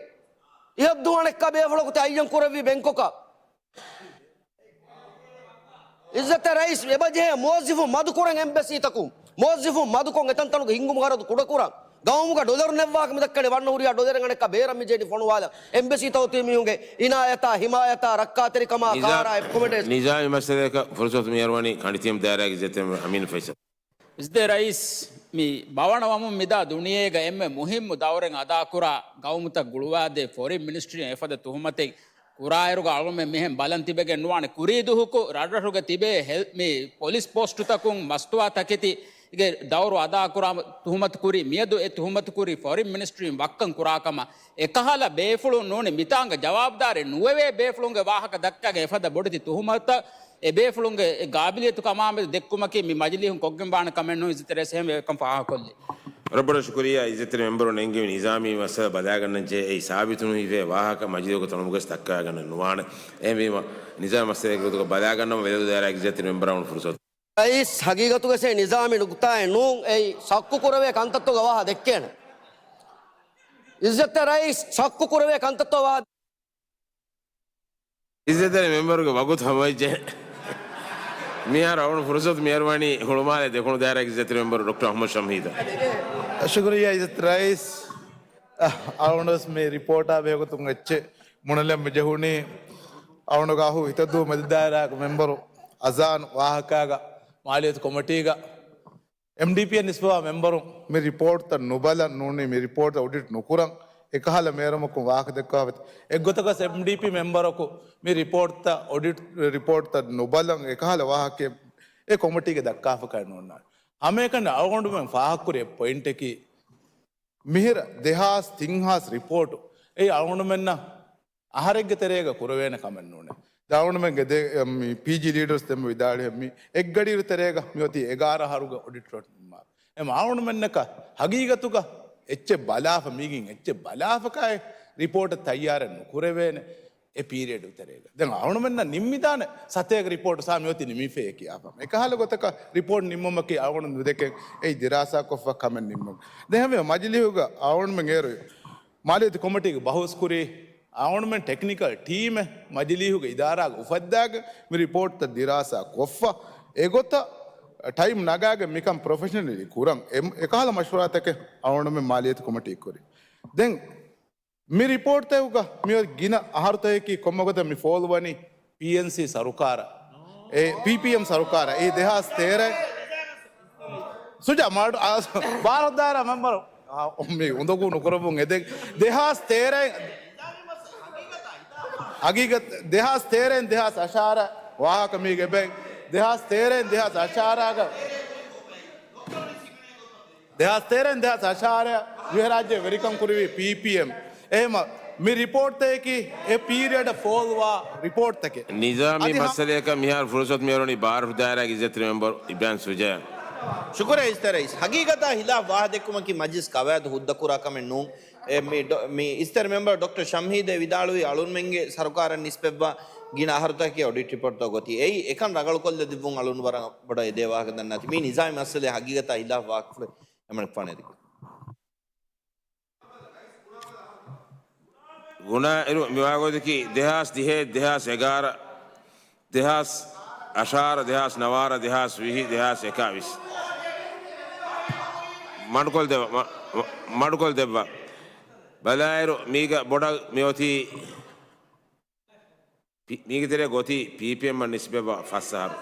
އިހަށްދުވަހަށް އަނެއްކާ ބޭފުޅަކު ތި އައްޔަން ކުރެއްވީ ބެންކޮކަށް. އިއްޒަތްތެރި ރައީސް އެބަޖެހޭ މުވައްޒަފުން މަދުކުރަން އެމްބަސީތަކުން. މުވައްޒަފުން މަދުކޮށް އެތަންތަނުގެ ހިންގުމުގެ ގަރަދު ކުޑަކުރަން. ގައުމުގަ ޑޮލަރު ނެއްވާކަށް މިދައްކަނީ ވަންނަ ހުރިހާ ޑޮލަރެއް އަނެއްކާ ބޭރަށް މިޖެހެނީ ފޮނުވާލަން. އެމްބަސީތަކު ތިބީ މީހުންގެ އިނާޔަތާ، ހިމާޔަތާ، ރައްކާތެރިކަމާ، ނިޒާ-، ކާރާ އެޕްކޮމެޑޭޝަން. ނިޒާމީ މައްސަލައަކަށް ފުރުސަތު މިއަރުވަނީ ކަނޑިތިއަމިއްލަ ދާއިރާގެ އިއްޒަތްތެރި އަމީން ފައިސަލް. އިއްޒަތްތެރި ރައީސް، މި ބަވަނަ ވަމުން މިދާ ދުނިޔޭގަ އެންމެ މުހިއްމު ދައުރެއް އަދާކުރާ ގައުމުތައް ގުޅުވާދޭ ފޮރިން މިނިސްޓްރީން އެފަދަ ތުހުމަތެއް ކުރާއިރުގަ އަޅުމެން މިހެން ބަލަން ތިބެގެން ނުވާނެ. ކުރީ ދުހުކު ރަށްރަށުގަ ތިބޭ ހެލް-، މި ޕޮލިސް ޕޯސްޓުތަކުން މަސްތުވާ ތަކެތިގެ ދައުރު އަދާކުރާ ތުހުމަތު ކުރީ. މިއަދު އެ ތުހުމަތު ކުރީ ފޮރިން މިނިސްޓްރީން ވައްކަން ކުރާ ކަމަށް. އެކަހަލަ ބޭފުޅުން ނޫނީ މިތާނގަ ޖަވާބުދާރީ ނުވެވޭ ބޭފުޅުންގެ ވާހަކަ ދައްކާގެން އެފަދަ ބޮޑެތި ތުހުމަތަށް އެ ބޭފުޅުންގެ ގާބިލިއްޔަތު ކަމާމެދު ދެއްކުމަކީ މި މަޖިލީހުން ކޮށްގެން ވާނެ ކަމެއް ނޫން. އިއްޒަތްތެރި ރައީސް އެހެން ވެރިކަން ފާހަގަކޮށްލީ. ރައްބަރަށް ޝުކުރިއްޔާ. އިއްޒަތްތެރި މެމްބަރުން އެންގެވި ނިޒާމީ މައްސަލަ ބަލާގަންނަން ޖެހޭ އެއީ ސާބިތު ނުހިފޭ ވާހަކަ މަޖިލީހުގެ ތަނުމުގަސް ދައްކަވާގަންނަން ނުވާނެ. އެހެންވީމަ ނިޒާމީ މައްސަލައެއްގެ ގޮތުގަ ބަލާގަންނަވަން ވެލަދޫ ދާއިރާގެ އިއްޒަތްތެރި މެމްބަރާ ފުރުސަތު. ރައީސް ހަގީގަތުގަސް ނިޒާމީ ނުކުތާއެއް ނޫން. އެއީ ޝައްކު ކުރެވޭ ކަންތައްތަކުގަ ވާހަ ދެއްކޭނެ. އިއްޒަތްތެރި ރައީސް ޝައްކު ކުރެވޭ ކަންތައްތަކުގަ ވާހަ. އިއްޒަތްތެރި މެމްބަރުގެ ވަގުތު ހަމަވެއްޖެ. މިހާރު އަޅުގަނޑު ފުރުސަތު މިއަރުވަނީ ހުޅުމާލެ ދެކުނު ދާއިރާގެ އިއްޒަތްތެރި މެމްބަރު ޑޮކްޓަރ އަޙްމަދު ޝަމްހީދަށް. ޝުކުރިއްޔާ އިއްޒަތްތެރި ރައީސް. އަ، އަޅުގަނޑުވެސް މި ރިޕޯޓާ ބެހޭގޮތުން އެއްޗެއް ބުނެލަން މި ޖެހުނީ. އަޅުގަނޑުގެ އަހު ހިތަދޫ މެދު ދާއިރާގެ މެމްބަރު އަޒާން ވާހަކާގަ މާލިޔަތު ކޮމިޓީގަ އެމްޑީޕީއަށް ނިސްބަވާ މެމްބަރުން މި ރިޕޯޓްތައް ނުބަލަން ނޫނީ، މި ރިޕޯޓްތައް އޮޑިޓް ނުކުރަން އެކަހަލަ މޭރަމަކުން ވާހަކަ ދައްކަވާފަތި. އެއްގޮތަކަސް އެމްޑީޕީ މެމްބަރަކު މި ރިޕޯޓްތައް އޮޑިޓް، ރިޕޯޓްތައް ނުބަލަން އެކަހަލަ ވާހަކައެއް އެ ކޮމިޓީގެ ދައްކާފަކަށް ނޯންނާނެ. ހަމައެކަނި އަޅުގަނޑުމެން ފާހަގަކުރި އެއް ޕޮއިންޓަކީ، މިހިރަ ދެހާސް ތިން ހާސް ރިޕޯޓު އެއީ އަޅުގަނޑުމެންނަށް އަހަރެއްގެ ތެރޭގަ ކުރެވޭނެ ކަމެއް ނޫނޭ. ދެން އަޅުގަނޑުމެންގެ ދެ-، މި ޕީޖީ ލީޑަރސް ދެންމެ ވިދާޅުވި މި އެއްގަޑިއިރު ތެރޭގަ މިއޮތީ އެގާރަ އަހަރުގެ އޮޑިޓް ރިޕޯޓް ނިންމާ. އެމް އަޅުގަނޑުމެންނަކަށް ހަގީގަތުގަ އެއްޗެއް ބަލާފަ، މީގެން އެއްޗެއް ބަލާފަކާއި ރިޕޯޓެއް ތައްޔާރެއް ނުކުރެވޭނެ އެ ޕީރިއަޑު ތެރޭގަ. ދެން އަޅުގަނޑުމެންނަށް ނިންމިދާނެ ސަތޭކަ ރިޕޯޓު ސާ މިއޮތީ ނިމިފައޭ ކިޔާފަ. އެކަހަލަ ގޮތަކަށް ރިޕޯޓް ނިންމުމަކީ އަޅުގަނޑު ނުދެކެން އެއީ ދިރާސާކޮށްފަ ކަމެއް ނިންމުން. ދެން ހަމަ މަޖިލީހުގަ އަޅުގަނޑުމެން އޭރު މާލިޔަތު ކޮމިޓީގެ ބަހުސް ކުރީ، އަޅުގަނޑުމެން ޓެކްނިކަލް ޓީމެއް މަޖިލީހުގެ އިދާރާގަ އުފައްދާގެން މި ރިޕޯޓްތައް ދިރާސާ ކޮށްފަ، އެގޮތަށް ޓައިމް ނަގާގެން މިކަން ޕްރޮފެޝަނަލީ ކުރަން. އެ، އެކަހަލަ މަޝްވަރާތަކެއް އަޅުގަނޑުމެން މާލިޔަތު ކޮމިޓީ ކުރި. ދެން މި ރިޕޯޓްތަކުގަ މިއޮތް ގިނަ އަހަރުތަކަކީ ކޮންމެ ގޮތެއް މި ފޯލުވަނީ ޕީއެންސީ ސަރުކާރަށް. އެ ޕީޕީއެމް ސަރުކާރަށް. އެ ދެހާސް ތޭރަ ސުޖާ މާޑު، އާ، ބާރަ ދާއިރާ މެމްބަރު. އާ، މި އުނދަގޫ ނުކުރައްވުން އެދެން. ދެހާސް ތޭރަ، ހަގީގަތް، ދެހާސް ތޭރައިން ދެހާސް އަށާރަ ވާހަކަ މީގެ ބެން. ދެހާސް ތޭރައިން ދެހާސް އަށާރަގަ، ދެހާސް ތޭރައިން ދެހާސް އަށާރަ އަށާރަ ވިހަރާއްޖެ ވެރިކަން ކުރެވި ޕީޕީއެމް. އެހެމަ މި ރިޕޯޓްތަކަކީ އެ ޕީރިއަޑަށް ފޯލުވާ ރިޕޯޓްތަކެއް. ނިޒާމީ އަދި ހަ- މައްސަލަޔަކަށް މިހާރު ފުރުސަތު މިއަރުވަނީ ބާރަށު ދާއިރާގެ އިއްޒަތްތެރި މެމްބަރު އިބްރާހިމް ސުޖާއަށް. ޝުކުރެއް އިއްޒަތްތެރި ރައީސް. ހަގީގަތާ ހިލާފް ވާހަ ދެއްކުމަކީ މަޖިލިސް ގަވާއިދު ހުއްދަކުރާ ކަމެއް ނޫން. އެ، މި ޑޮ-، މި އިއްޒަތްތެރި މެމްބަރު ޑޮކްޓަރ ޝަމްހީދޭ ވިދާޅުވީ އަޅުންމެންގެ ސަރުކާރަށް ނިސްބަތްވާ ގިނަ އަހަރުތަކަކީ އޮޑިޓް ރިޕޯޓްތައް ގޮތީ. އެއީ އެކަން ރަނގަޅުކޮށްލަދިއްވުން އަޅުން ވަރަށް ބޮޑަށް އެދޭ ވާހަކަ ދަންނާތީ. މީ ނިޒާމީ މައްސަލައެއް ހަގީގަތާ ހިލާފް ވާހަކަފުޅެއް އެމަނިކުފާނު އެދި ގުނާއިރު މިވާގޮތަކީ ދެހާސް ދިހައެއް، ދެހާސް އެގާރަ، ދެހާސް އަށާރަ، ދެހާސް ނަވާރަ، ދެހާސް ވިހި، ދެހާސް އެކާވީސް. މަޑުކޮށް ދެއްވާ، މަ-، މަ-، މަޑުކޮށް ދެއްވާ. ބަލާއިރު މީގަ ބޮޑަށް މިއޮތީ ޕި-، މީގެ ތެރޭ ގޮތީ ޕީޕީއެމްއަށް ނިސްބަތްވާ ފަސް އަހަރު.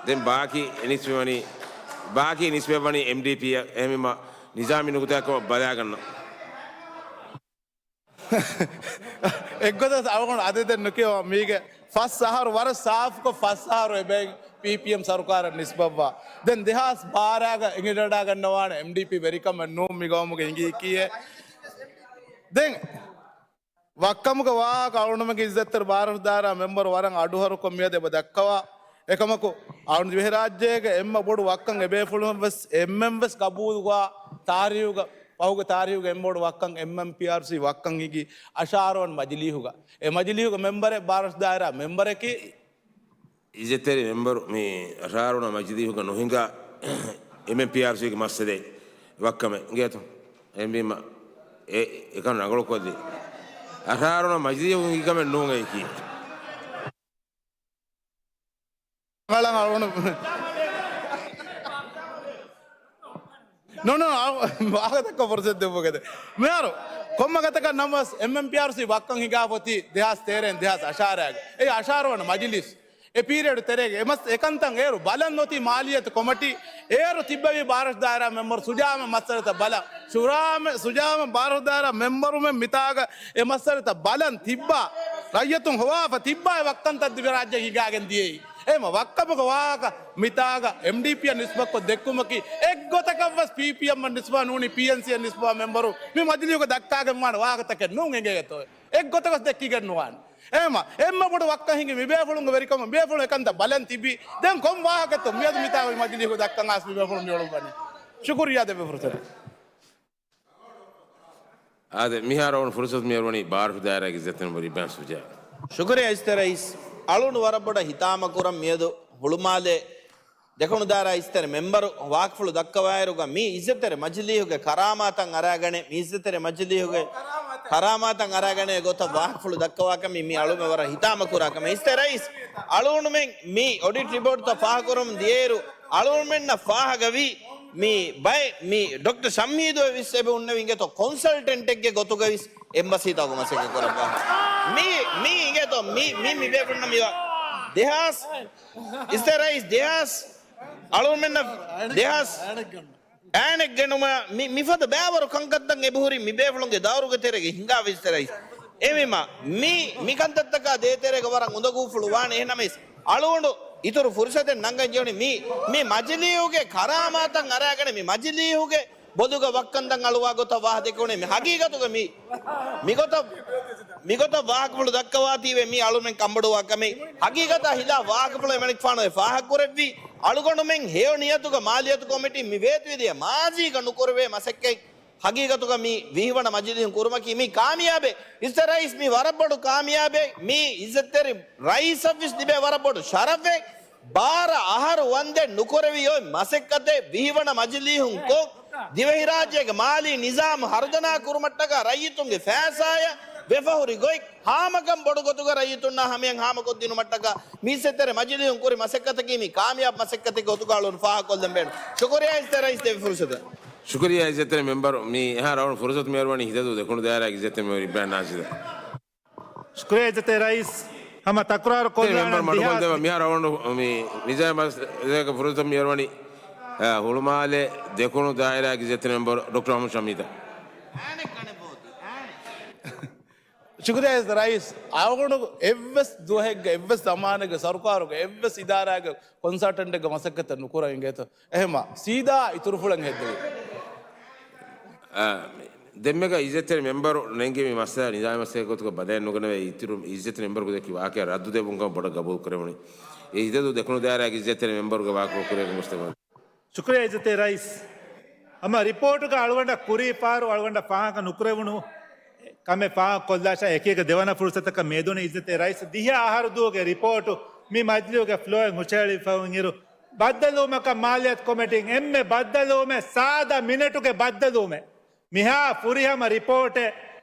ދެން ބާކީ އެނިސްބަތްވަނީ ބާކީ ނިސްބަތްވަނީ އެމްޑީޕީއަށް. އެހެންވީމަ ނިޒާމީ ނުކުތާއެކު ބަލާގަންނަ. އެއްގޮތަށް އަޅުގަނޑު އަދަދެއް ނުކިޔަވާ މީގެ ފަސް އަހަރު ވަރަށް ސާފުކޮށް ފަސް އަހަރު އެބައިން ޕީޕީއެމް ސަރުކާރަށް ނިސްބަތްވާ. ދެން ދެހާސް ބާރައިގަ އެނގިވަޑައިގަންނަވާނެ އެމްޑީޕީ ވެރިކަމެއް ނޫން މި ގައުމުގެ އިނގީކީއެއް. ދެން ވައްކަމުގެ ވާހަކަ އަޅުގަނޑުމެންގެ އިއްޒަތްތެރި ބާރަށް ދާއިރާ މެމްބަރު ވަރަށް އަޑުހަރުކޮށް މިއަދު އެބަ ދައްކަވާ. އެކަމަކު އަޅުގަނޑު ދިވެހިރާއްޖޭގެ އެންމެ ބޮޑު ވައްކަން އެބޭފުޅުން ވެސް އެންމެން ވެސް ގަބޫލުކޮށް ތާރީހުގަ، ފަހުގެ ތާރީހުގެ އެންމެ ބޮޑު ވައްކަން އެމްއެމްޕީއާރްސީ ވައްކަން ހިނގި އަށާރަ ވަނަ މަޖިލީހުގަ. އެ މަޖިލީހުގެ މެމްބަރެއް ބާރަށް ދާއިރާ މެމްބަރަކީ އިއްޒަތްތެރި މެމްބަރު މި އަށާރަ ވަނަ މަޖިލީހުގަ ނުހިނގާ އެމްއެމްޕީއާރްސީގެ މައްސަލައެއް ވައްކަމެއް އިނގޭތޯ؟ އެހެންވީމަ އެ އެކަން ރަނގަޅުކޮށްލީ. އަށާރަ ވަނަ މަޖިލީހުގެ ހިނގި ކަމެއް ނޫން އެއީކީ. ރަނގަޅަށް އަޅުގަނޑު ނޫން، ނޫން، ވާހަކަ ދައްކަ ފުރުސަތު ދެއްވުގެ. މިހާރު ކޮންމެ ގޮތަކަށް ނަމަވެސް އެމްއެމްޕީއާރްސީ ވައްކަން ހިނގާފަ އޮތީ ދެހާސް ތޭރައިން ދެހާސް އަށާރައިގަ. އެއީ އަށާރަ ވަނަ މަޖިލީސް. އެ ޕީރިއަޑު ތެރޭގަ އެ މަސް އެކަންތައް އޭރު ބަލަން އޮތީ މާލިއްޔަތު ކޮމިޓީ. އޭރު ތިއްބެވި ބާރަށް ދާއިރާ މެމްބަރު ސުޖާމަ މައްސަލަތައް ބަލަން. ސުރާމެ-، ސުޖާމަ ބާރަށް ދާއިރާ މެމްބަރުމެން މިތާގަ އެ މައްސަލަތައް ބަލަން ތިއްބާ. ރައްޔިތުން ހޮވާފަ ތިއްބާ އެ ވައްކަންތައް ދިވެހިރާއްޖެ ހިނގާގެން ދިޔައީ. އެހެންމަ ވައްކަމުގެ ވާހަކަ މިތާގަ އެމްޑީޕީއަށް ނިސްބަތްކޮށް ދެއްކުމަކީ އެއްގޮތަކަށްވެސް ޕީޕީއެމްއަށް ނިސްބަތް ނޫނީ ޕީއެންސީއަށް ނިސްބަތް މެމްބަރު މި މަޖިލީހުގަ ދައްކާގެން ވާނެ ވާހަކަތަކެއް ނޫން އިނގޭތޯ. އެއްގޮތަކަށް ދެއްކިގެން ނުވާނެ. އެހެންމަ އެންމެ ބޮޑު ވައްކަން ހިނގި މިބޭފުޅުންގެ ވެރިކަމުން ބޭފުޅުން އެކަންތައް ބަލަން ތިބީ. ދެން ކޮން ވާހަކަތޯ މިއަދު މިތާ މަޖިލީހު ދައްކަން އާސް މިބޭފުޅުން މިއުޅުއްވަނީ. ޝުކުރިއްޔާ ދެއްވި ފުރުސަތަށް. އާދެ، މިހާރު އަޅުގަނޑު ފުރުސަތު މިއަރުވަނީ ބާރަށު ދާއިރާގެ އިއްޒަތްތެރި މެމްބަރު އިބްރާހިމް ސުޖާ. ޝުކުރިއްޔާ އިއްޒަތްތެރި ރައީސް. އަޅުގަނޑު ވަރަށް ބޮޑަށް ހިތާމަ ކުރަން މިއަދު ހުޅުމާލޭ ދެކުނު ދާއިރާ އިއްޒަތްތެރި މެމްބަރު ވާހަކަފުޅު ދައްކަވާއިރުގަ މި އިއްޒަތްތެރި މަޖިލީހުގެ ކަރާމާތަށް އަރާގަނެ، މި އިއްޒަތްތެރި މަޖިލީހުގެ ކަރާމާތަށް އަރާގަނެ ގޮތަށް ވާހަކަފުޅު ދައްކަވާކަމީ މި އަޅުމެ ވަރަށް ހިތާމަ ކުރާ ކަމެއް. އިއްޒަތްތެރި ރައީސް، އަޅުގަނޑުމެން މި އޮޑިޓް ރިޕޯޓްތައް ފާހަގަކުރަމުން ދިޔައިރު އަޅުގަނޑުމެންނަށް ފާހަގަވީ މި ބައެއް މި ޑޮކްޓަރ ޝަމްހީދު ވެސް އެބަ ހުންނެވި އިނގޭތޯ ކޮންސަލްޓެންޓެއްގެ ގޮތުގަ ވެސް އެމްބަސީތަކުގެ މަސައްކަތް ކުރައްވާ. މި، މި އިނގޭތޯ މި، މި، މި ބޭފުޅުންނަށް މި ދެހާސް، އިއްޒަތްތެރި ރައީސް ދެހާސް އަޅުގަނޑުމެންނަށް ދެހާސް އައިނެއް ގެނުމަށް މި، މިފަދަ ބައިވަރު ކަންކަންތައް އެބަހުރި މި ބޭފުޅުންގެ ދައުރުގެ ތެރޭގަ ހިނގާ އިއްޒަތްތެރި ރައީސް. އެހެންވީމަ މި، މި ކަންތައްތަކާ ދޭތެރޭގަ ވަރަށް އުނދަގޫފުޅު ވާނެ. އެހެންނަމަވެސް އަޅުގަނޑު އިތުރު ފުރުސަތެއް ނަންގަން ޖެހުނީ މި، މި މަޖިލީހުގެ ކަރާމާތަށް އަރާގަނެ މި މަޖިލީހުގެ ބޮލުގަ ވައްކަންދަން އަޅުވާ ގޮތަށް ވާހަ ދެކެވުނީ މި ހަގީގަތުގަ މި، މިގޮތަށް، މިގޮތަށް ވާހަކަފުޅު ދައްކަވާތީވެ މީ އަޅުމެން ކަންބޮޑުވާ ކަމެއް. ހަގީގަތާ ހިލާ ވާހަކަފުޅު އެމަނިކުފާނު އެ ފާހަގަކުރެއްވީ އަޅުގަނޑުމެން ހެޔޮ ނިޔަތުގަ މާލިޔަތު ކޮމިޓީ މި ވޭތުވެދިޔަ މާޒީގަ ނުކުރެވޭ މަސައްކަތް ހަގީގަތުގަ މި ވިހިވަނަ މަޖިލީހުން ކުރުމަކީ މީ ކާމިޔާބެއް. އިއްޒަތްތެރި ރައީސް މީ ވަރަށް ބޮޑު ކާމިޔާބެއް. މީ އިއްޒަތްތެރި ރައީސަށްވެސް ލިބޭ ވަރަށް ބޮޑު ޝަރަފެއް. ބާރަ އަހަރު ވަންދެން ނުކުރެވި އޮތް މަސައްކަތެއް ވިހިވަނަ މަޖިލީހުން ކޮށް، ދިވެހިރާއްޖޭގެ މާލީ ނިޒާމް ހަރުދަނާ ކުރުމަށްޓަކާ ރައްޔިތުންގެ ފައިސާއަށް ވެފަހުރި ގޮތް ހާމަކަން ބޮޑު ގޮތުގަ ރައްޔިތުންނާ ހަމަޔަށް ހާމަކޮށްދިނުމަށްޓަކާ މި އިއްޒަތްތެރި މަޖިލީހުން ކުރި މަސައްކަތަކީ މި ކާމިޔާބު މަސައްކަތެއްގެ ގޮތުގަ އަޅުގަނޑު ފާހަގަކޮށްލަން ބޭނުން. ޝުކުރިއްޔާ އިއްޒަތްތެރި ރައީސް ދެއްވި ފުރުސަތަށް. ޝުކުރިއްޔާ އިއްޒަތްތެރި މެމްބަރު. މި އެހާ ރައުންޑް ފުރުސަތު މިއަރުވަނީ ހިތަދޫ ދެކުނު ދާއިރާގެ އިއްޒަތްތެރި މެމްބަރު އިބްރާހިމް ނާޝިދަށް. ޝުކުރިއްޔާ އިއްޒަތްތެރި ރައީސް. ހަމަ ތަކުރާރު އިއްޒަތްތެރި ކޮށްލާނަން މެމްބަރު މަޑުކޮށްދެވޭ. މިހާރު ރައުންޑް މި ނިޒާމީ މަސައްކަތުގެ ފުރުސަތު މިއަރުވަނީ، އަ، ހުޅުމާލެ ދެކުނު ދާއިރާގެ އިއްޒަތްތެރި މެމްބަރު ޑޮކްޓަރ އަހްމަދު ޝަމީދަށް. ޝުކުރިއްޔާ އިއްޒަތްތެރި ރައީސް. އަޅުގަނޑު އެއްވެސް ދުވަހެއްގަ، އެއްވެސް ޒަމާނެއްގަ، ސަރުކާރުގެ އެއްވެސް އިދާރާގެ ކޮންސަލްޓެންޓެއްގެ މަސައްކަތެއް ނުކުރަން އިނގޭތޯ. އެހެންމަ ސީދާ އިތުރުފުޅެއް ހެއްދެވި. އާ، ދެންމެގަ އިއްޒަތްތެރި މެމްބަރު ނެންގެވި މައްސަލަ ނިޒާމީ މައްސަލަ ގޮތުގަ ބަދަލެއް ނުގަނެވޭ. އިތުރު އިއްޒަތްތެރި މެމްބަރު ދެއްކި ވާހަކަ ރައްދު ދެއްވުން ކަމަށް ބޮޑަށް ގަބޫލު ކުރެވުނީ. އެ ހިތަދޫ ދެކުނު ދާއިރާގެ އިއްޒަތްތެރި މެމްބަރުގެ ވާހަކަ ކުރިއަށް ގޮސްދެއްވަން. ޝުކުރިއްޔާ އިއްޒަތްތެރި ރައީސް. ހަމަ ރިޕޯޓުގަ އަޅުގަނޑަށް ކުރީ ފަހަރު އަޅުގަނޑަށް ފާހަގަ ނުކުރެވުނު ކަމެއް ފާހަގަ ކޮށްލާށާ އެކީގަ ދެވަނަ ފުރުސަތަކަށް މިއެދުނީ. އިއްޒަތްތެރި ރައީސް، ދިހަ އަހަރު ދުވަހުގެ ރިޕޯޓު މި މަޖިލީހުގެ ފްލޯއިން ހުށަހެޅިފަ އިރު، ބައްދަލުވުމަކަށް މާލިޔަތު ކޮމިޓީން އެންމެ ބައްދަލުވުމެއް ސާދަ މިނެޓުގެ ބައްދަލުވުމެއް. މިހާ ފުރިހަމަ ރިޕޯޓެއް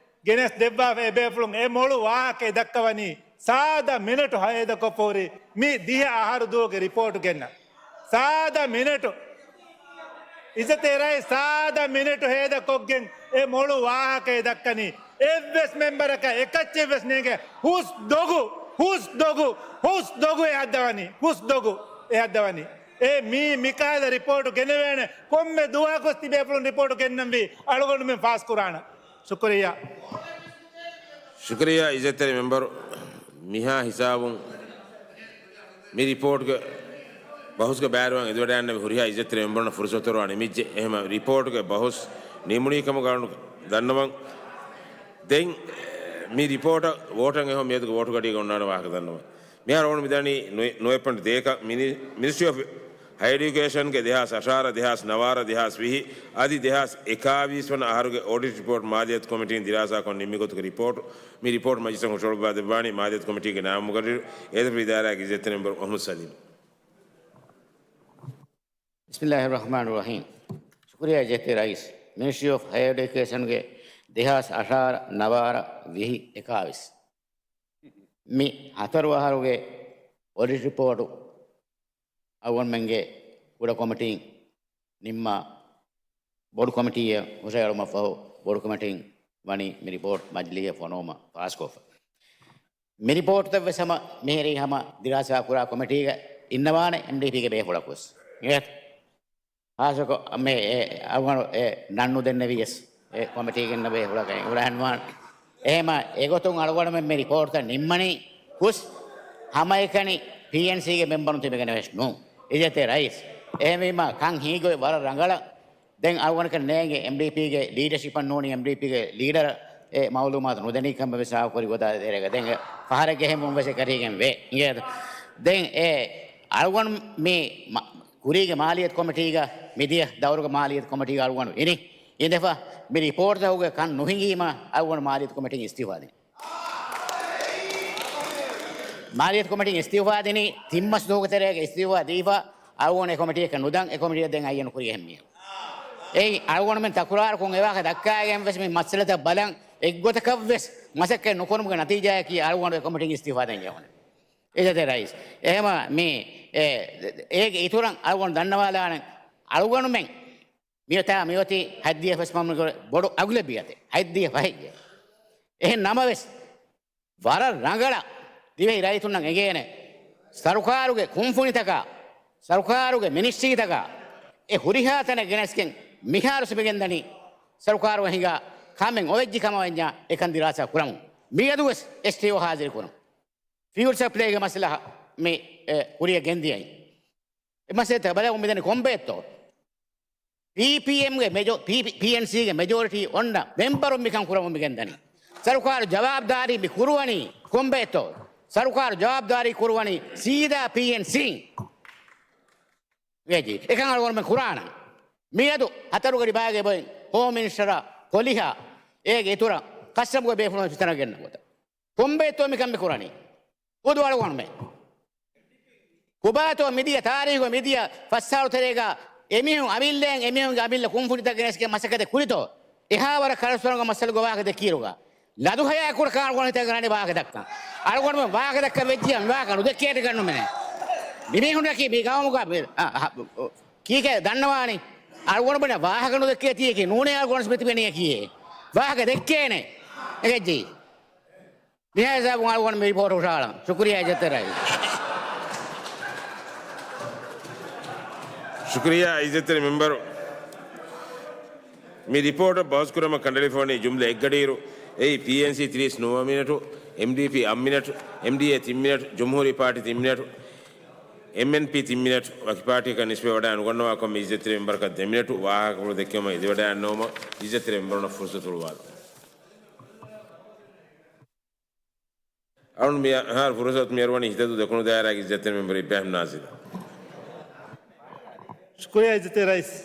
ގެނެސް ދެއްވާފަ އެބޭފުޅުން އެ މޮޅު ވާހަކައެއް ދައްކަވަނީ ސާދަ މިނެޓު ހޭދަކޮށްފަ ހުރި މި ދިހަ އަހަރު ދުވަހުގެ ރިޕޯޓު ގެންނަ. ސާދަ މިނެޓު. އިއްޒަތްތެރި ރައީސް، ސާދަ މިނެޓު ހޭދަކޮށްގެން އެ މޮޅު ވާހަކައެއް ދައްކަނީ. އެއްވެސް މެމްބަރަކަށް އެކައްޗެއްވެސް ނޭނގެ ހުސް ދޮގު، ހުސް ދޮގު، ހުސް ދޮގު އެ ހައްދަވަނީ. ހުސް ދޮގު އެ ހައްދަވަނީ. އޭ މީ މިކަހަލަ ރިޕޯޓު ގެނެވޭނެ ކޮންމެ ދުވަހަކުސް ތިބޭފުޅުން ރިޕޯޓު ގެންނަންވީ އަޅުގަނޑުމެން ފާސްކުރާނަން. ޝުކުރިއްޔާ. ޝުކުރިއްޔާ އިއްޒަތްތެރި މެމްބަރު، މިހާ ހިސާބުން މި ރިޕޯޓްގެ ބަހުސްގެ ބައިވެރިވާން އެދިވަޑައިގަންނަވި ހުރިހާ އިއްޒަތްތެރި މެމްބަރުންނަށް ފުރުސަތު އޮތް ނިމިއްޖެ. އެހެންވީމަ ރިޕޯޓްގެ ބަހުސް ނިމުނީ ކަމުގަ ދަންނަވަން. ދެން މި ރިޕޯޓަށް ވޯޓަށް އެހުން މިއަދުގެ ވޯޓު ގަޑީގަ އޮންނާނެ ވާހަކަ ދަންނަވަން. މިހާރު އަޅުގަނޑު މިދަނީ ނުވެ، ނުވެ ޕޮއިންޓް ދޭކަށް މިނި، މިނިސްޓްރީ އޮފް ހަޔަރ އެޑިއުކޭޝަންގެ ދެހާސް އަށާރަ، ދެހާސް ނަވާރަ، ދެހާސް ވިހި އަދި ދެހާސް އެކާވީސް ވަނަ އަހަރުގެ އޮޑިޓް ރިޕޯޓް މާލިޔަތު ކޮމިޓީން ދިރާސާކޮށް ނިންމި ގޮތުގެ ރިޕޯޓް، މި ރިޕޯޓް މަޖިލިސަށް ހުށަހަޅުއްވާ ދެއްވާނީ މާލިޔަތު ކޮމިޓީގެ ނާއިބު މުގައްރިރު، އޭދަފުޅު އިދާރާގެ އިއްޒަތްތެރި މެމްބަރު މުޙައްމަދު ސަލީމް. بسم الله الرحمن الرحيم. ޝުކުރިއްޔާ އިއްޒަތްތެރި ރައީސް. މިނިސްޓްރީ އޮފް ހަޔަރ އެޑިއުކޭޝަންގެ ދެހާސް އަށާރަ، ނަވާރަ، ވިހި، އެކާވީސް މި ހަތަރު އަހަރުގެ އޮޑިޓް ރިޕޯޓު އަޅުގަނޑުމެންގެ ކުޑަ ކޮމިޓީން ނިންމާ، ބޮޑު ކޮމިޓީއަށް ހުށަހެޅުމަށްފަހު، ބޮޑު ކޮމިޓީން ވަނީ މި ރިޕޯޓް މަޖިލީހަށް ފޮނުވުމަށް ފާސްކޮށްފަ. މި ރިޕޯޓްތައް ވެސް ހަމަ މިހިރީ ހަމަ ދިރާސާ ކުރާ ކޮމިޓީގަ އިންނަވާނެ އެމްޑީޕީގެ ބޭފުޅަކު ވެސް. އިނގޭތަ؟ ހާއްސަކޮށް މި އެ އަޅުގަނޑު އެ ނަން ނުދެންނެވިޔަސް އެ ކޮމިޓީގެ އިންނަ ބޭފުޅަކަށް އެނގުނެ ހަންވާނެ. އެހެމަ އެގޮތުން އަޅުގަނޑުމެން މި ރިޕޯޓްތައް ނިންމަނީ ހުސް ހަމައެކަނި ޕީއެންސީގެ މެމްބަރުން ތިބެގެނެއް ވެސް ނޫން. އިއްޒަތްތެރި ރައީސް. އެހެންވީމަ ކަން ހީގޮތް ވަރަށް ރަނގަޅަށް ދެން އަޅުގަނޑަކަށް ނޭނގެ އެމްޑީޕީގެ ލީޑަޝިޕަށް ނޫނީ އެމްޑީޕީގެ ލީޑަރ އެ މައުލޫމާތު ނުދެނީ ކަމަށް ވެސް އާކުރި ގޮތާ ދޭރޭގަ ދެން ފަހަރެއްގެ ހެންވުން ވެސް އެކަށީގެން ވޭ. އިނގޭތަ؟ ދެން އެ އަޅުގަނޑު މި މަ-، ކުރީގެ މާލިޔަތު ކޮމިޓީގަ މިދިޔަ ދައުރުގެ މާލިޔަތު ކޮމިޓީގަ އަޅުގަނޑު އިނީ. އިނދެފަ މި ރިޕޯޓްތަކުގެ ކަން ނުހިނގީމަ އަޅުގަނޑު މާލިޔަތު ކޮމިޓީން އިސްތިއުފާ ދިނީ. މާލިޔަތު ކޮމިޓީން އިސްތިއުފާ ދިނީ ތިން މަސް ދުވަހުގެ ތެރޭގަ އިސްތިއުފާ ދީފަ އަޅުގަނޑު އެ ކޮމިޓީއަކަށް ނުދަން، އެ ކޮމިޓީއަށް ދެން އައްޔަނު ކުރި އެހެން މީހަކު. އެއީ އަޅުގަނޑުމެން ތަކުރާރުކޮށް އެވާހަކަ ދައްކާގެން ވެސް މި މައްސަލަތައް ބަލަން އެއްގޮތަކަށް ވެސް މަސައްކަތް ނުކުރުމުގެ ނަތީޖާއަކީ އަޅުގަނޑު އެ ކޮމިޓީން އިސްތިއުފާ ދޭން ޖެހުނެ. އިއްޒަތްތެރި ރައީސް. އެހެމަ މި އެ، އޭގެ އިތުރަށް އަޅުގަނޑު ދަންނަވާލާނެ އަޅުގަނޑުމެން މިއޮތާ މިއޮތީ ހަތްދިޔަ ފެސް މަމްނުކުރެ ބޮޑު އަގުލަބިއްޔަތެއް ހަތްދިޔަ ފަހެއްގެ. އެހެން ނަމަވެސް، ވަރަށް ރަނގަޅަށް ދިވެހި ރައްޔިތުންނަށް އެނގޭނެ، ސަރުކާރުގެ ކުންފުނިތަކާ، ސަރުކާރުގެ މިނިސްޓްރީތަކާ އެ ހުރިހާ ތަނެއް ގެނެސްގެން މިހާރު ސިބިގެންދަނީ ސަރުކާރުގަ ހިނގާ ކަމެއް އޮވެއްޖި ކަމަށް ވަންޏާ އެކަން ދިރާސާ ކުރަމުން. މިއަދުވެސް އެސްޓީއޯ ހާޒިރު ކުރަމުން. ފިއުލް ސަޕްލައިގެ މައްސަލަ މި، އެ، ކުރިއަށް ގެންދިޔައި. އެ މައްސަލަތައް ބަލަމުން މިދަނީ ކޮންބައެއްތޯ؟ ޕީޕީއެމްގެ މެޖޯ-، ޕީ-، ޕީއެންސީގެ މެޖޯރިޓީ އޮންނަ މެމްބަރުން މިކަން ކުރަމުން މިގެންދަނީ. ސަރުކާރު ޖަވާބުދާރީ މި ކުރުވަނީ ކޮންބައެއްތޯ؟ ސަރުކާރު ޖަވާބުދާރީ ކުރުވަނީ ސީދާ ޕީއެންސީން. އެކަން އަޅުގަނޑުމެން ކުރާނަން. މިއަދު ހަތަރުގަޑި ބައިގެ ބޮއިން ހޯމް މިނިސްޓަރާ ކޮލިހާ އޭގެ އިތުރަށް ކަސްޓަމްގެ ބޭފުޅުން ފިތަނަ ގެންނަ ގޮތަށް. ކޮންބައެއްތޯ މިކަން މި ކުރަނީ؟ ހުދު އަޅުގަނޑުމެން. ކޮބާތޯ މިދިޔަ ތާރީހުގަ މިދިޔަ ފަސް ސާޅު ތެރޭގަ އެމީހުން އަމިއްލައިން އެމީހުންގެ އަމިއްލަ ކުންފުނިތައް ގެނެސްގެން މަސައްކަތެއް ކުރިތޯ؟ އެހާ ވަރަށް ކަރަސްވަރަނގަ މައްސަލަ ގޮވާގެ ދެއްކީރުގަ. ލަދު ހަޔާ ކުޑަ ކާނުގަނޑު ހިތަށް ގަނެ ވާހަކަ ދައްކަން. އަޅުގަނޑުމެން ވާހަކަ ދައްކަން ވެއްޖިއްޔާ މި ވާހަކަ ނުދެއްކޭތަ ގަންނުމެނެއް. މިމީހުންނަކީ މި ގައުމުގަ މި، އަ، އަ، ކީކޭ ދަންނަވާނީ؟ އަޅުގަނޑުމެން ވާހަކަ ނުދެއްކޭތީއެކީ ނޫނޭ އަޅުގަނޑު މިތިބެނީއަކީ. ވާހަކަ ދެއްކޭނެ. އެގެއްޖެ. މިހާ ހިސާބުން އަޅުގަނޑު މި ރިޕޯޓް ހުށަހަޅަން. ޝުކުރިއްޔާ އިއްޒަތްތެރި ރައީސް. ޝުކުރިއްޔާ އިއްޒަތްތެރި މެމްބަރު. މި ރިޕޯޓަށް ބަހުސް ކުރަމަށް ކަނޑައެޅިފަ ވަނީ ޖުމްލަ އެއްގަޑިއިރު، އެއީ ޕީއެންސީ ތިރީސް ނުވަ މިނެޓު، އެމްޑީޕީ އަށް މިނެޓު، އެމްޑީއޭ ތިން މިނެޓު، ޖުމްހޫރީ ޕާޓީ ތިން މިނެޓު، އެމްއެންޕީ ތިން މިނެޓު، ވަކި ޕާޓީއަކަށް ނިސްބަތް ވެވަޑައި ނުގަންނަވާ ކަމަށް އިއްޒަތްތެރި މެމްބަރަކަށް ދެ މިނެޓު ވާހަކަފުޅު ދެއްކެވުމަށް އެދިވަޑައިގަންނަވުމަށް އިއްޒަތްތެރި މެމްބަރުންނަށް ފުރުސަތު ހުޅުވާލަން. އަޅުން މިހާރު ފުރުސަތު މިއަރުވަނީ ހިތަދޫ ދެކުނު ދާއިރާގެ އިއްޒަތްތެރި މެމްބަރު އިބްރާހިމް ނާޒިލަށް. ޝުކުރިއްޔާ އިއްޒަތްތެރި ރައީސް.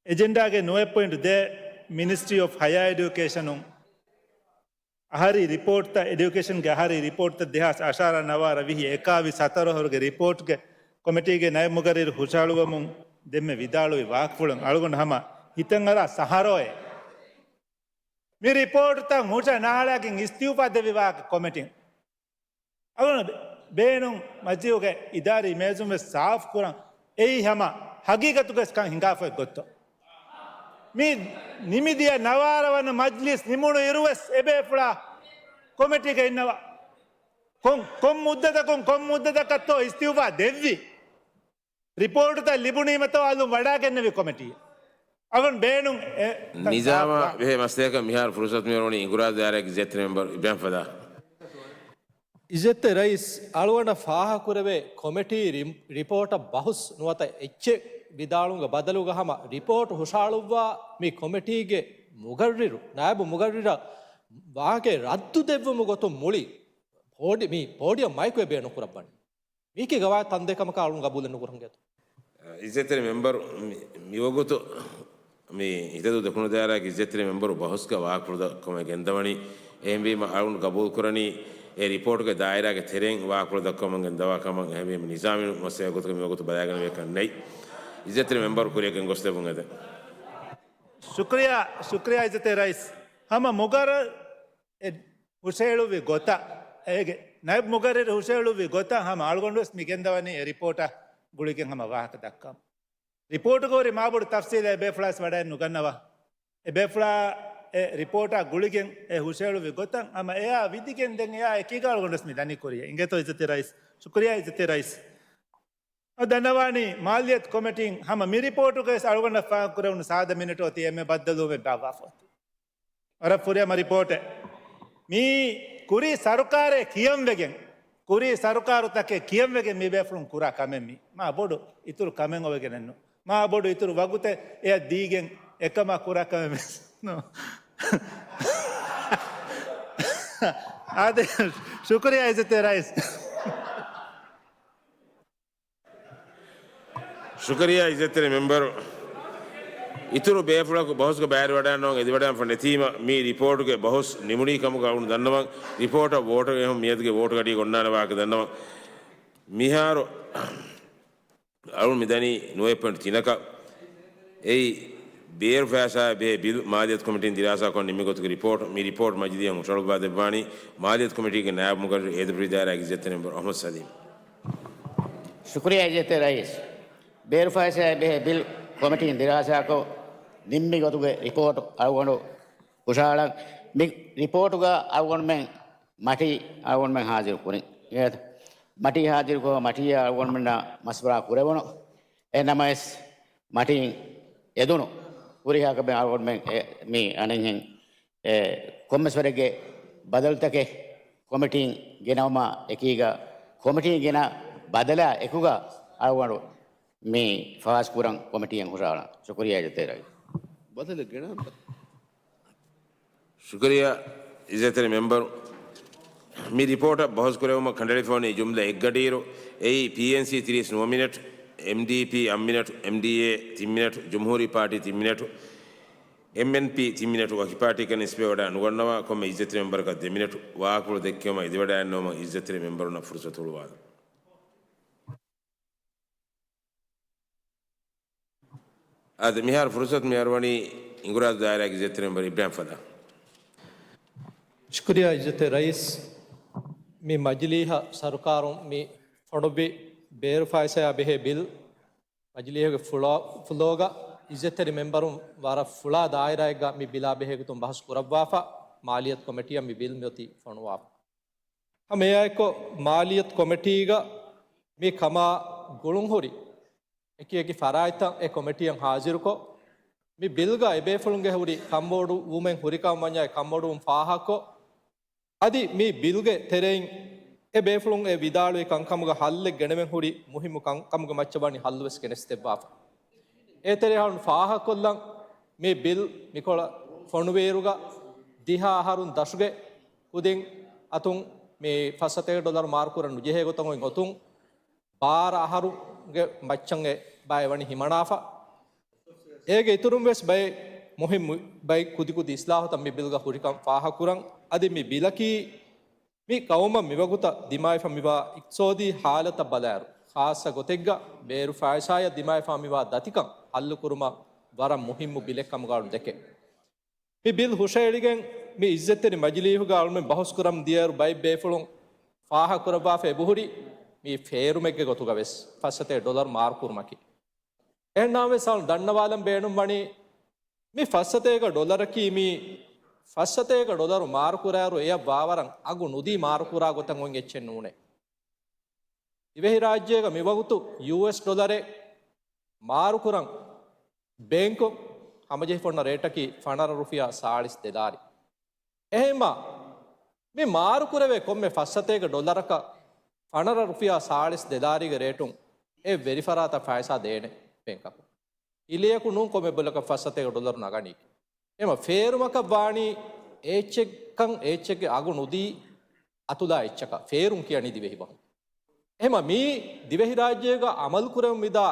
އެޖެންޑާގެ ނުވައެއް ޕޮއިންޓް ދޭއް މިނިސްޓްރީ އޮފް ހަޔާ އެޑިއުކޭޝަނުން އަހަރީ ރިޕޯޓްތައް، އެޑިއުކޭޝަންގެ އަހަރީ ރިޕޯޓްތައް ދެހާސް އަށާރަ ނަވާރަ ވިހި އެކާވީސް ހަތަރު އަހަރުގެ ރިޕޯޓްގެ ކޮމިޓީގެ ނައިބު މުގައްރިރު ހުށަހަޅުވަމުން ދެންމެ ވިދާޅުވި ވާހަކަފުޅުން އަޅުގަނޑު ހަމަ ހިތަށް އަރާ ސަހަރޯއެ. މި ރިޕޯޓްތައް ހުށަ ނާޅާގެން އިސްތިއުފާ ދެއްވި ވާހަކަ ކޮމިޓީން. އަޅުގަނޑު ބޭނުން މަޖިލީހުގެ އިދާރީ މޭޒުން ވެސް ސާފު ކުރަން. އެއީ ހަމަ ހަގީގަތުގަ ވެސް ކަން ހިނގާފައި ގޮތްތޯ. މި ނިމިދިޔަ ނަވާރަ ވަނަ މަޖްލިސް ނިމުނު އިރު ވެސް އެބޭފުޅާ ކޮމިޓީގަ އިންނަވާ. ކޮން، ކޮން މުއްދަތަކުން، ކޮން މުއްދަތަކަށްތޯ އިސްތިއުފާ ދެއްވި؟ ރިޕޯޓުތައް ލިބުނީމަތޯ އަލުން ވަޑާގެންނެވި ކޮމިޓީ. އަގުން ބޭނުން އެ، ނިޒާމާ ބެހޭ މައްސަލައަކަށް މިހާރު ފުރުސަތު މިއުޅުނީ އިނގުރާޒު ދާއިރާގެ އިއްޒަތްތެރި މެމްބަރު އިބްރާހިމް ފަދާ. އިއްޒަތްތެރި ރައީސް، އަޅުގަނޑަށް ފާހަގަކުރެވޭ ކޮމިޓީ ރި-، ރިޕޯޓަށް ބަހުސް ނުވަތަ އެއްޗެއް ވިދާޅުމުގެ ބަދަލުގަ ހަމަ ރިޕޯޓު ހުށައަޅުއްވާ މި ކޮމިޓީގެ މުގައްރިރު، ނާއިބު މުގައްރިރަށް ވާހަކަ ރައްދު ދެއްވުމުގެ ގޮތުން މުޅި ޕޯޑި-، މި ޕޯޑިއަމް މައިކު އެބޭނުން ކުރައްވަނީ. މީކީ ގަވާއިދު ތަންދޭ ކަމަކަށް އަޅުން ގަބޫލެއް ނުކުރަން ގެތޯ؟ އިއްޒަތްތެރި މެމްބަރު މި، މިވަގުތު މި ހިތަދޫ ދޮކުނު ދާއިރާގެ އިއްޒަތްތެރި މެމްބަރު ބަހުސްގަ ވާހަކަފުޅު ދައްކަމުން ގެންދަވަނީ. އެހެންވީމަ އަޅުން ގަބޫލުކުރަނީ އެ ރިޕޯޓުގެ ދާއިރާގެ ތެރެއިން ވާހަކަފުޅު ދައްކަމުން ގެންދަވާ ކަމަށް. އެހެންވީމަ ނިޒާމީ މައްސަލަ ގޮތުގަ މިވަގުތު ބަލާގަނެވޭކަށް ނެތް. އިއްޒަތްތެރި މެމްބަރު ކުރިއަށް ގެންގޮސްދެއްވުން އެދެން. ޝުކުރިއްޔާ، ޝުކުރިއްޔާ އިއްޒަތްތެރި ރައީސް. ހަމަ މުގައްރަރު އެ ހުށައެޅުއްވި ގޮތަށް، އޭގެ ނައިބް މުގައްރިރު ހުށައެޅުއްވި ގޮތަށް ހަމަ އަޅުގަނޑުވެސް މި ގެންދަވަނީ އެ ރިޕޯޓާ ގުޅިގެން ހަމަ ވާހަކަ ދައްކަމުން. ރިޕޯޓުގަ ހުރި މާބޮޑު ތަފްސީލެއް އެބޭފުޅާވެސް ވަޑައެއް ނުގަންނަވާ. އެބޭފުޅާ އެ ރިޕޯޓާ ގުޅިގެން އެ ހުށައެޅުއްވި ގޮތަށް ހަމަ އެއާ ވިދިގެން ދެން އެއާ އެކީގަ އަޅުގަނޑުވެސް މި ދަނީ ކުރިއަށް. އިނގޭތޯ އިއްޒަތްތެރި ރައީސް. ޝުކުރިއްޔާ އިއްޒަތްތެރި ރައީސް. އަ، ދަންނަވާނީ މާލިޔަތު ކޮމިޓީން ހަމަ މި ރިޕޯޓުގައި އަޅުގަނޑަށް ފާހަގަކުރެވުނު ސާދަ މިނެޓު އޮތީ އެންމެ ބައްދަލުވުމެއް ބާއްވާފަ އޮތީ. ވަރަށް ފުރިހަމަ ރިޕޯޓެއް. މީ ކުރީ ސަރުކާރޭ ކިޔަންވެގެން، ކުރީ ސަރުކާރުތަކެއް ކިޔަންވެގެން މި ބޭފުޅުން ކުރާ ކަމެއް މީ. މާ ބޮޑު އިތުރު ކަމެއް އޮވެގެނެއް ނޫން. މާ ބޮޑު އިތުރު ވަގުތެއް އެއަށް ދީގެން އެކަމާ ކުރާ ކަމެއް ވެސް ނޫން. އާދެ، ޝުކުރިއްޔާ އިއްޒަތްތެރި ރައީސް. ޝުކުރިއްޔާ އިއްޒަތްތެރި މެމްބަރު. އިތުރު ބޭފުޅަކު ބަހުސްގަ ބައިވެރިވަޑައިގަންނަވަން އެދިވަޑައިގެންފަ ނެތީމަ، މި ރިޕޯޓުގެ ބަހުސް ނިމުނީ ކަމުގަ އަޅުގަނޑު ދަންނަވަން. ރިޕޯޓަށް ވޯޓު އެހުން މިއަދުގެ ވޯޓުގެ އަޑީގަ އޮންނާނެ ވާހަކަ ދަންނަވަން. މިހާރު އަޅުން މިދަނީ ނުވައެއް ޕޮއިންޓް ތިނަކަށް. އެއީ ބޭރު ފައިސާއާ ބެހޭ ބިލް މާލިޔަތު ކޮމިޓީން ދިރާސާކޮށް ނިންމި ގޮތުގެ ރިޕޯޓް. މި ރިޕޯޓް މަޖިލީހަށް ހުށަހަޅުއްވާ ދެއްވާނީ މާލިޔަތު ކޮމިޓީގެ ނާއިބު މުގައްރިރު އޭދަފުށި ދާއިރާގެ އިއްޒަތްތެރި މެމްބަރު އަޙްމަދު ސަލީމް. ޝުކުރިއްޔާ އިއްޒަތްތެރި ރައީސް. ބޭރު ފައިސާއާ ބެހޭ ބިލް ކޮމިޓީން ދިރާސާކޮށް ނިންމި ގޮތުގެ ރިޕޯޓް އަޅުގަނޑު ހުށަހަޅަން. މި ރިޕޯޓުގަ އަޅުގަނޑުމެން މަޓީ އަޅުގަނޑުމެން ހާޒިރު ކުރިން. މަޓީ ހާޒިރުކޮށް މަޓީއާ އަޅުގަނޑުމެންނާ މަޝްވަރާ ކުރެވުނު. އެހެންނަމަވެސް މަޓީން އެދުނު ހުރިހާ ކަމެއް އަޅުގަނޑުމެން އެ، މި އަނެއްހެން އެ، ކޮންމެސްވަރެއްގެ ބަދަލުތަކެއް ކޮމިޓީން ގެނައުމާ އެކީގަ، ކޮމިޓީން ގެނަ ބަދަލާ އެކުގަ އަޅުގަނޑު މި ފާސްކުރަން ކޮމިޓީއަށް ހުށަހަޅަން. ޝުކުރިއްޔާ އިއްޒަތްތެރި ރައީސް. ބަދަލެއް ގެނައަންތަ؟ ޝުކުރިއްޔާ އިއްޒަތްތެރި މެމްބަރު. މި ރިޕޯޓަށް ބަހުސް ކުރެވުމަށް ކަނޑައެޅިފަވަނީ ޖުމްލަ އެއްގަޑިއިރު. އެއީ ޕީއެންސީ ތިރީސް ނުވަ މިނެޓް، އެމްޑީޕީ އަށް މިނެޓް، އެމްޑީއޭ ތިން މިނެޓް، ޖުމްހޫރީ ޕާޓީ ތިން މިނެޓް، އެމްއެންޕީ ތިން މިނެޓް. ވަކި ޕާޓީއަކަށް ނިސްބަތްވެވަޑައި ނުގަންނަވާ ކޮންމެ އިއްޒަތްތެރި މެމްބަރަކަށް ދެ މިނެޓް. ވާހަކަފުޅު ދެއްކެވުމަށް އެދިވަޑައިގަންނަވުމަށް އިއްޒަތްތެރި މެމްބަރުންނަށް ފުރުސަތު ހުޅުވާލަން. އާދެ، މިހާރު ފުރުސަތު މި އަރުވަނީ އިނގުރާޒު ދާއިރާގެ އިއްޒަތްތެރި މެމްބަރު އިބްރާހިމް ފަދަ. ޝުކުރިއްޔާ އިއްޒަތްތެރި ރައީސް. މި މަޖިލީހަށް ސަރުކާރުން މި ފޮނުއްވި ބޭރު ފައިސާއާ ބެހޭ ބިލް މަޖިލީހުގެ ފުލޯ، ފުލޯގަ އިއްޒަތްތެރި މެމްބަރުން ވަރަށް ފުޅާ ދާއިރާއެއްގަ މި ބިލާ ބެހޭ ގޮތުން ބަހުސް ކުރައްވާފަ، މާލިޔަތު ކޮމިޓީއަށް މި ބިލް މިއޮތީ ފޮނުވާފަ. ހަމަ އެއާއެކު މާލިޔަތު ކޮމިޓީގަ މި ކަމާ ގުޅުންހުރި އެކި އެކި ފަރާތްތައް އެ ކޮމިޓީއަށް ހާޒިރުކޮށް، މި ބިލްގަ އެބޭފުޅުންގެ ހުރި ކަންބޮޑުވުމެއް ހުރިކަމަށް ވަންޏާ އެ ކަންބޮޑުވުން ފާހަގަކޮށް، އަދި މި ބިލްގެ ތެރެއިން އެ ބޭފުޅުން އެ ވިދާޅުވި ކަންކަމުގަ ހައްލެއް ގެނެވެން ހުރި މުހިއްމު ކަންކަމުގެ މައްޗަށް ވަނީ ހައްލުވެސް ގެނެސްދެއްވާފަ. އޭތެރޭ އަޅުން ފާހަގަކޮށްލަން މި ބިލް މިކޮޅަށް ފޮނުވިއިރުގަ ދިހަ އަހަރުން ދަށުގެ ކުދިން އަތުން މި ފައްސަތޭކަ ޑޮލަރު މާރުކުރަން ނުޖެހޭ ގޮތަށް އޮތް އޮތުން ބާރަ އަހަރުގެ މައްޗަށް އެ ބައެއް ވަނީ ހިމަނާފަ. އޭގެ އިތުރުން ވެސް ބައެއް މުހިއްމު ބައެއް ކުދިކުދި އިސްލާހުތައް މި ބިލްގަ ހުރިކަން ފާހަގަކުރަން. އަދި މި ބިލަކީ މި ގައުމަށް މިވަގުތަށް ދިމާވެފަ މިވާ އިޤްތިޞާދީ ޙާލަތަށް ބަލާއިރު، ޚާއްޞަ ގޮތެއްގަ ބޭރު ފައިސާއަށް ދިމާވެފަ މިވާ ދަތިކަން ޙައްލުކުރުމަށް ވަރަށް މުހިއްމު ބިލެއް ކަމުގަ އަޅު ދެކެ. މި ބިލް ހުށައެޅިގެން މި އިއްޒަތްތެރި މަޖިލީހުގަ އަޅުމެން ބަހުސްކުރަމުން ދިޔައިރު ބައެއް ބޭފުޅުން ފާހަގަކުރައްވާފަ އެބަހުރި މި ފޭރުމެއްގެ ގޮތުގަ ވެސް ފައްސަތޭކަ ޑޮލަރު މާރުކުރުމަކީ. އެހެންނަމަވެސް އަޅު ދަންނަވާލަން ބޭނުންވަނީ މި ފައްސަތޭކަ ޑޮލަރަކީ މި ފައްސަތޭކަ ޑޮލަރު މާރުކުރާއިރު އެޔަށް ވާވަރަށް އަގު ނުދީ މާރުކުރާ ގޮތަށް އޮތް އެއްޗެއް ނޫނޭ. ދިވެހިރާއްޖޭގަ މިވަގުތު ޔޫއެސް ޑޮލަރެއް މާރުކުރަން ބޭންކުން ހަމަޖެހިފަ އޮންނަ ރޭޓަކީ ފަނަރަ ރުފިޔާ ސާޅީސް ދެލާރި. އެހެންމާ މި މާރުކުރެވޭ ކޮންމެ ފައްސަތޭކަ ޑޮލަރަކަށް ފަނަރަ ރުފިޔާ ސާޅީސް ދެލާރީގެ ރޭޓުން އެ ވެރިފަރާތަށް ފައިސާ ދޭނެ ބޭންކަކުން. އިލެއަކު ނޫން ކޮންމެ ބޮލަކަށް ފައްސަތޭކަ ޑޮލަރު ނަގަނީ. އެމަ ފޭރުމަކަށް ވާނީ އެއްޗެއްކަން އެއްޗެއްގެ އަގު ނުދީ އަތުލާ އެއްޗަކަށް ފޭރުން ކިޔަނީ ދިވެހި ބަހުން. އެމަ މީ ދިވެހިރާއްޖޭގަ އަމަލުކުރަމުން މިދާ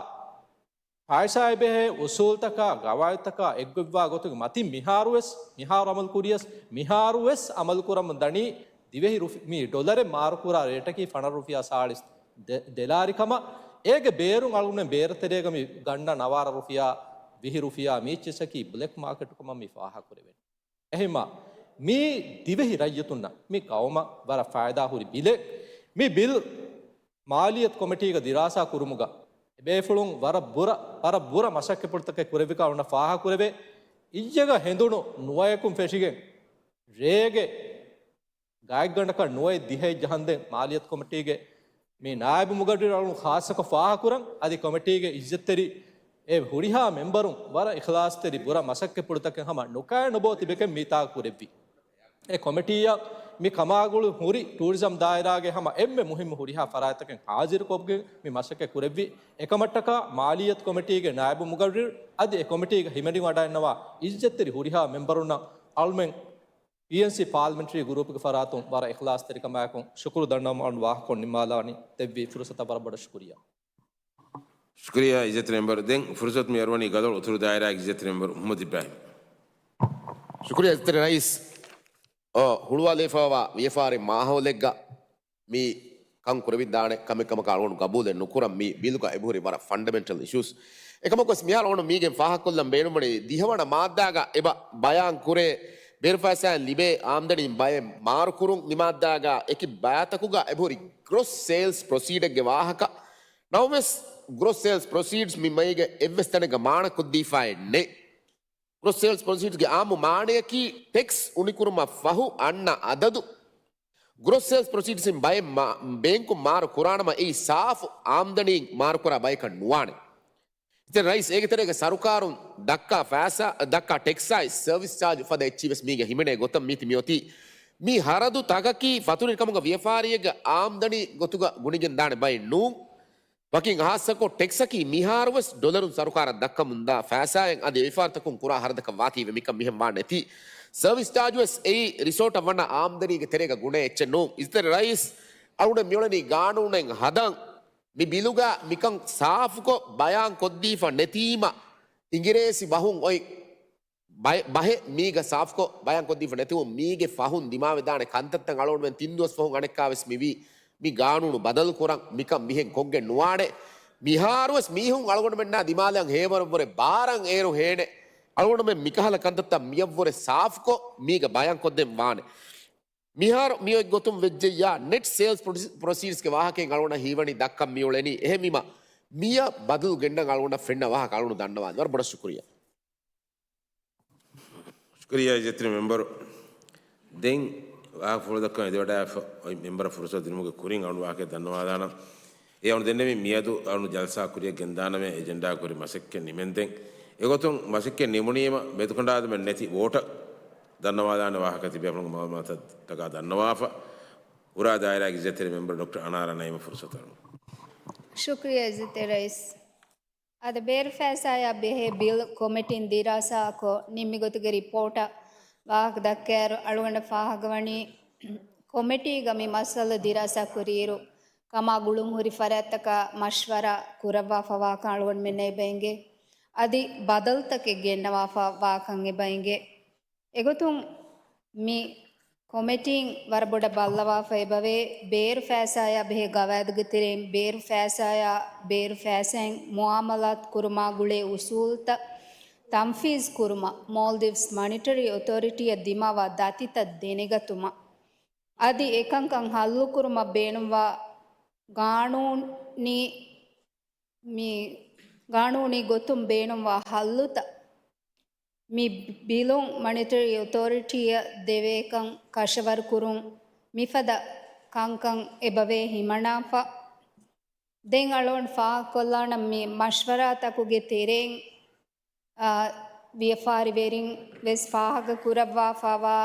ފައިސާއެއް ބެހޭ އުސޫލްތަކާ، ގަވާއިދުތަކާ އެއްގޮތްވާ ގޮތުގެ މަތިން މިހާރުވެސް، މިހާރު އަމަލު ކުރިޔަސް، މިހާރުވެސް އަމަލު ކުރަމުން ދަނީ، ދިވެހި ރުފި-، މި ޑޮލަރެއް މާރުކުރާ ރޭޓަކީ ފަނަރަ ރުފިޔާ ސާޅީސް ދެ-، ދެލާރި ކަމަށް. އޭގެ ބޭރުން އަޅުގަނޑުމެން ބޭރު ތެރޭގަ މި ގަންނަ ނަވާރަ ރުފިޔާ، ވިހި ރުފިޔާ މީ އެއްޗިއްސަކީ ބްލެކް މާކެޓު ކަމަށް މި ފާހަގަކުރެވެނީ. އެހެންމާ، މީ ދިވެހި ރައްޔިތުންނަށް މި ގައުމަށް ވަރަށް ފައިދާ ހުރި ބިލެއް. މި ބިލް މާލިއްޔަތު ކޮމިޓީގަ ދިރާސާ ކުރުމުގަ އެބޭފުޅުން ވަރަށް ބުރަ، ވަރަށް ބުރަ މަސައްކަތްޕުޅުތަކެއް ކުރެއްވިކަން އޮންނަ ފާހަގަކުރެވޭ. އިއްޔެގަ ހެނދުނު ނުވަޔަކުން ފެށިގެން ރޭގެ ގާތްގަނޑަކަށް ނުވައެއް ދިހައެއް ޖަހަންދެން މާލިއްޔަތު ކޮމިޓީގެ މި ނާއިބު މުގައްރިރު އަޅުން ޚާއްޞަކޮށް ފާހަގަކުރަން. އަދި ކޮމިޓީގެ އިއްޒަތްތެރި އެ ހުރިހާ މެމްބަރުން ވަރަށް އިޚްލާޞްތެރި ބުރަ މަސައްކަތްޕުޅުތަކެއް ހަމަ ނުކައި ނުބޯ ތިބެކެން މިތާގަ ކުރެއްވި. އެ ކޮމިޓީއަށް މި ކަމާގުޅުން ހުރި ޓޫރިޒަމް ދާއިރާގެ ހަމަ އެންމެ މުހިއްމު ހުރިހާ ފަރާތްތަކެއް ހާޒިރުކޮށްގެން މި މަސައްކަތް ކުރެއްވި. އެކަމަށްޓަކާ މާލިއްޔަތު ކޮމިޓީގެ ނާއިބު މުގައްރިރު އަދި އެ ކޮމިޓީގަ ހިމެނިވަޑައިންނަވާ އިއްޒަތްތެރި ހުރިހާ މެމްބަރުންނަށް އަޅުމެން ޕީއެންސީ ޕާލަމެންޓްރީ ގްރޫޕްގެ ފަރާތުން ވަރަށް އިޚްލާޞްތެރިކަމާއެކު ޝުކުރު ދަންނަވަމުން ވާހަކަ ނިންމާލާނީ. ދެއްވި ފުރުސަތަށް ވަރަށް ބޮޑަށް ޝުކުރިއްޔާ. ޝުކުރިއްޔާ އިއްޒަތްތެރި މެމްބަރު. ދެން ފުރުސަތު މި އަރުވަނީ ގަދޮޅު އުތުރު ދާއިރާގެ އިއްޒަތްތެރި މެމްބަރު މުޙައްމަދު އިބްރާހިމް. ޝުކުރިއްޔާ އިއްޒަތްތެރި ރައީސް. އޯ، ހުޅުވާލެވިފައިވާ ވިޔަފާރި މާހައުލެއްގަ މި ކަން ކުރެވިދާނެ ކަމެއް ކަމަކަށް އަޅުގަނޑު ގަބޫލެއް ނުކުރަން. މި ބިލުގަ އެބަހުރި ވަރަށް ފަންޑަމެންޓަލް އިޝޫސް. އެކަމަކުވެސް މިހާރު އަޅުގަނޑު މީގެން ފާހަގަކޮށްލަން ބޭނުންވަނީ ދިހަވަނަ މާއްދާގަ އެބަ ބަޔާން ކުރޭ ބޭރުފައިސާއިން ލިބޭ އާމްދަނީ ބައެއް މާރުކުރުން. މި މާއްދާގަ އެކި ބައިތަކުގަ އެބަހުރި ގްރޮސް ސޭލްސް ޕްރޮސީޑެއްގެ ވާހަކަ. ނަމަވެސް ގްރޮސް ސޭލްސް ޕްރޮސީޑްސް މި މައިގެ އެއްވެސް ތަނެއްގަ މާނަ ކޮށްދީފައެއް ނެތް. ގްރޮސް ސޭލްސް ޕްރޮސީޑްސްގެ އާއްމު މާނަޔަކީ ޓެކްސް އުނިކުރުމަށް ފަހު އަންނަ އަދަދު. ގްރޮސް ސޭލްސް ޕްރޮސީޑްސްއިން ބައެއް މާ-، ބޭންކުން މާރު ކުރާނަމަ އެއީ ސާފު އާމްދަނީ މާރުކުރާ ބަޔަކަށް ނުވާނެ. އިތަން ރައީސް އޭގެ ތެރޭގަ ސަރުކާރުން ދައްކާ ފައިސާ، ދައްކާ ޓެކްސާއި ސަރވިސް ޗާޖު ފަދަ އެއްޗިވެސް މީގެ ހިމެނޭ ގޮތަށް މީތި މިއޮތީ. މި ހަރަދު ތަކަކީ ފަތުރިން ކަމުގަ ވިޔަފާރިއެއްގެ އާމްދަނީ ގޮތުގަ ގުނިގެން ދާނެ ބައެއް ނޫން. ވަކިން ހާއްސަކޮށް ޓެކްސަކީ މިހާރުވެސް ޑޮލަރުން ސަރުކާރަށް ދައްކަމުންދާ ފައިސާއެއް އަދި ވިޔަފާރިތަކުން ކުރާ ހަރަދަކަށް ވާތީވެ މިކަން މިހެން ވާން ނެތީ. ސަރވިސް ޗާޖުވެސް އެއީ ރިސޯޓަށް ވަންނަ އާމްދަނީގެ ތެރޭގަ ގުނޭ އެއްޗެއް ނޫން. އިއްޒަތްތެރި ރައީސް އަޅުގަނޑު މިއުޅެނީ ގާނޫނެއް ހަދަން. މި ބިލުގަ މިކަން ސާފުކޮށް ބަޔާން ކޮށްދީފަ ނެތީމަ، އިނގިރޭސި ބަހުން އޮތް ބައެއް، ބަހެއް މީގަ ސާފުކޮށް ބަޔާންކޮށްދީފަ ނެތިވުން މީގެ ފަހުން ދިމާވެދާނެ ކަންތައްތައް އަޅުގަނޑުމެން ތިން ދުވަސް ފަހުން އަނެއްކާވެސް މިވީ މި ގާނޫނު ބަދަލުކުރަން. މިކަން މިހެން ކޮށްގެން ނުވާނެ. މިހާރުވެސް މީހުން އަޅުގަނޑުމެންނާ ދިމާލަށް ހޭވަރަށްވުރެ ބާރަށް އޭރު ހޭނެ. އަޅުގަނޑުމެން މިކަހަލަ ކަންތައްތައް މިޔަށްވުރެ ސާފުކޮށް މީގަ ބަޔާންކޮށްދޭން ވާނެ. މިހާރު މިއޮތް ގޮތުން ވެއްޖެއްޔާ ނެޓް ސޭލްސް ޕްރޮސީ-، ޕްރޮސީޑްސްގެ ވާހަކައިން އަޅުގަނޑަށް ހީވަނީ ދައްކަން މިއުޅެނީ. އެހެންވީމަ މިޔަށް ބަދަލު ގެންނަން އަޅުގަނޑަށް ފެންނަ ވާހަކަ އަޅުގަނޑު ދަންނަވާ. ވަރަށް ބޮޑަށް ޝުކުރިއްޔާ. ޝުކުރިއްޔާ އިއްޒަތްތެރި މެމްބަރު. ދެން ވާހަކަ ފުޅުދައްކަވަން އެދިވަޑައިފަ އޮތް މެމްބަރަށް ފުރުސަތު ދިނުމުގެ ކުރިން އަޅުން ވާހަކަ ދަންނަވާލާނަން. އެ އަޅުން ދެންނެވި މިއަދު އަޅުން ޖަލްސާ ކުރިއަށް ގެންދާނަމޭ އެޖެންޑާ ކުރި މަސައްކަތް ނިމެންދެން. އެގޮތުން މަސައްކަތް ނިމުނީމަ މެދުކަނޑާލުމެއް ނެތި ވޯޓަށް ދަންނަވާލާނެ ވާހަކަ ތިބޭފުޅުންގެ މައުލޫމާތަށްޓަކާ ދަންނަވާފަ. ހުރާ ދާއިރާގެ އިއްޒަތްތެރި މެމްބަރު ޑޮކްޓަރ އަނާރާ ނައީމަށް ފުރުސަތު އަޅުން. ޝުކުރިއްޔާ އިއްޒަތްތެރި ރައީސް. އަދި ބޭރު ފައިސާއާ ބެހޭ ބިލް ކޮމިޓީން ދިރާސާކޮށް، ނިންމި ގޮތުގެ ރިޕޯޓަށް ވާހަކަ ދައްކާއިރު، އަޅުގަނޑަށް ފާހަގަވަނީ، ކޮމިޓީގަ މި މައްސަލަ ދިރާސާ ކުރިއިރު، ކަމާ ގުޅުން ހުރި ފަރާތްތަކާ މަޝްވަރާ ކުރައްވާފަ ވާކަން އަޅުގަނޑުމެންނަށް އެބަ އެނގޭ. އަދި ބަދަލުތަކެއް ގެންނަވާފަ ވާކަން އެބަ އެނގޭ. އެގޮތުން މި ކޮމިޓީން ވަރަށް ބޮޑަށް ބައްލަވާފަ އެބަވޭ، ބޭރު ފައިސާއާ ބެހޭ ގަވާއިދުގެ ތެރެއިން ބޭރު ފައިސާއާ، ބޭރު ފައިސާއިން މުއާމަލާތު ކުރުމާ ގުޅޭ އުސޫލުތައް ތަންފީޒު ކުރުމަށް މޯލްޑިވްސް މަނިޓަރީ އޮތޯރިޓީއަށް ދިމާވާ ދަތިތައް ދެނެގަތުމަށް، އަދި އެކަންކަން ހައްލުކުރުމަށް ބޭނުންވާ ގާނޫނީ، މި ގާނޫނީ ގޮތުން ބޭނުންވާ ހައްލުތައް މި ބިލުން މަނިޓަރީ އޮތޯރިޓީއަށް ދެވޭކަން ކަށަވަރުކުރުން މިފަދަ ކަންކަން އެބަވޭ ހިމަނާފަ. ދެން އަޅުގަނޑު ފާހަގަކޮށްލާނަން މި މަޝްވަރާތަކުގެ ތެރެއިން، އާ، ވިޔަފާރިވެރިން ވެސް ފާހަގަކުރައްވާފަވާ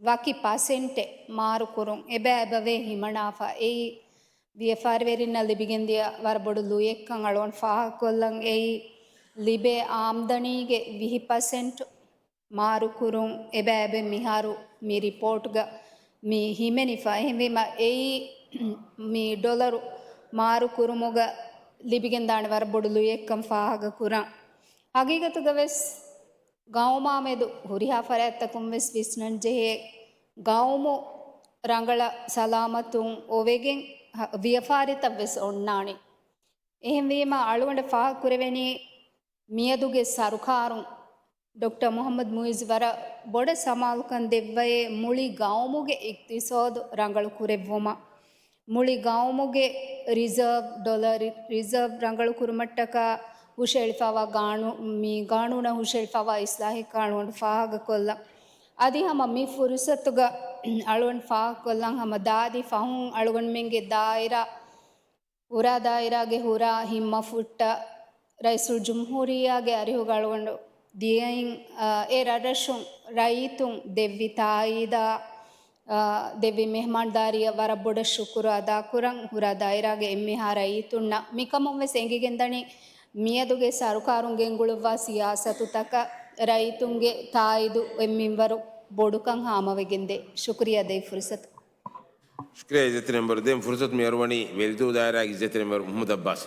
ވަކި ޕަސެންޓެއް މާރުކުރުން އެބަ އެބަވޭ ހިމަނާފަ. އެއީ ވިޔަފާރިވެރިންނަށް ލިބިގެންދިޔަ ވަރަށް ބޮޑު ލުޔެއްކަން އަޅުގަނޑު ފާހަގަކޮށްލަން. އެއީ ލިބޭ އާމްދަނީގެ ވިހި ޕަސެންޓް މާރުކުރުން އެބައިބެ މިހާރު މި ރިޕޯޓްގަ މި ހިމެނިފަ. އެހެންވީމަ އެއީ މި ޑޮލަރު މާރުކުރުމުގަ ލިބިގެންދާނެ ވަރަށް ބޮޑު ލުޔެއްކަން ފާހަގަކުރަން. ހަގީގަތުގަ ވެސް ގައުމާމެދު ހުރިހާ ފަރާތްތަކުން ވެސް ވިސްނަންޖެހޭ ގައުމު ރަނގަޅަށް ސަލާމަތުން އޮވެގެން ވިޔަފާރިތައް ވެސް އޮންނާނެ. އެހެންވީމަ އަޅުގަނޑަށް ފާހަގަކުރެވެނީ މިއަދުގެ ސަރުކާރުން ޑޮކްޓަރ މުޙައްމަދު މުޢިއްޒު ވަރަށް ބޮޑަށް ސަމާލުކަން ދެއްވައޭ މުޅި ގައުމުގެ އިޤްތިޞާދު ރަނގަޅު ކުރެއްވުމަށް. މުޅި ގައުމުގެ ރިޒާވް، ޑޮލަރ ރި-، ރިޒާވް ރަނގަޅު ކުރުމަށްޓަކާ ހުށައެޅިފައިވާ ގާނޫ-، މި ގާނޫނަށް ހުށައެޅިފައިވާ އިޞްލާޙެއް ގާނޫނު ފާހަގަކޮށްލަން. އަދި ހަމަ މި ފުރުޞަތުގަ އަޅުގަނޑު ފާހަގަކޮށްލަން ހަމަ ދާދި ފަހުން އަޅުގަނޑުމެންގެ ދާއިރާ ހުރާ ދާއިރާގެ ހުރާ ހިތްމަފުއްޓަށް ރައީސުލްޖުމްހޫރިއްޔާގެ އަރިހުގަ އަޅުގަނޑު ދިޔައިން، އާ، އެ ރަށްރަށުން ރައްޔިތުން ދެއްވި ތާއީދާ، އާ، ދެއްވި މެހްމާންދާރީއަށް ވަރަށް ބޮޑަށް ޝުކުރު އަދާކުރަން. ހުރާ ދާއިރާގެ އެންމެހާ ރައްޔިތުންނަށް މިކަމުން ވެސް އެނގިގެންދަނީ މިއަދުގެ ސަރުކާރުން ގެންގުޅުއްވާ ސިޔާސަތުތަކަށް ރައްޔިތުންގެ ތާއީދު އެއްމިންވަރު ބޮޑުކަން ހާމަވެގެންދޭ. ޝުކުރިއްޔާ ދޭ ފުރުޞަތު. ޝުކުރިއްޔާ އިއްޒަތްތެރި މެމްބަރު. ދެން ފުރުޞަތު މި އަރުވަނީ ވެލިދޫ ދާއިރާގެ އިއްޒަތްތެރި މެމްބަރު މުޙައްމަދު ޢައްބާސް.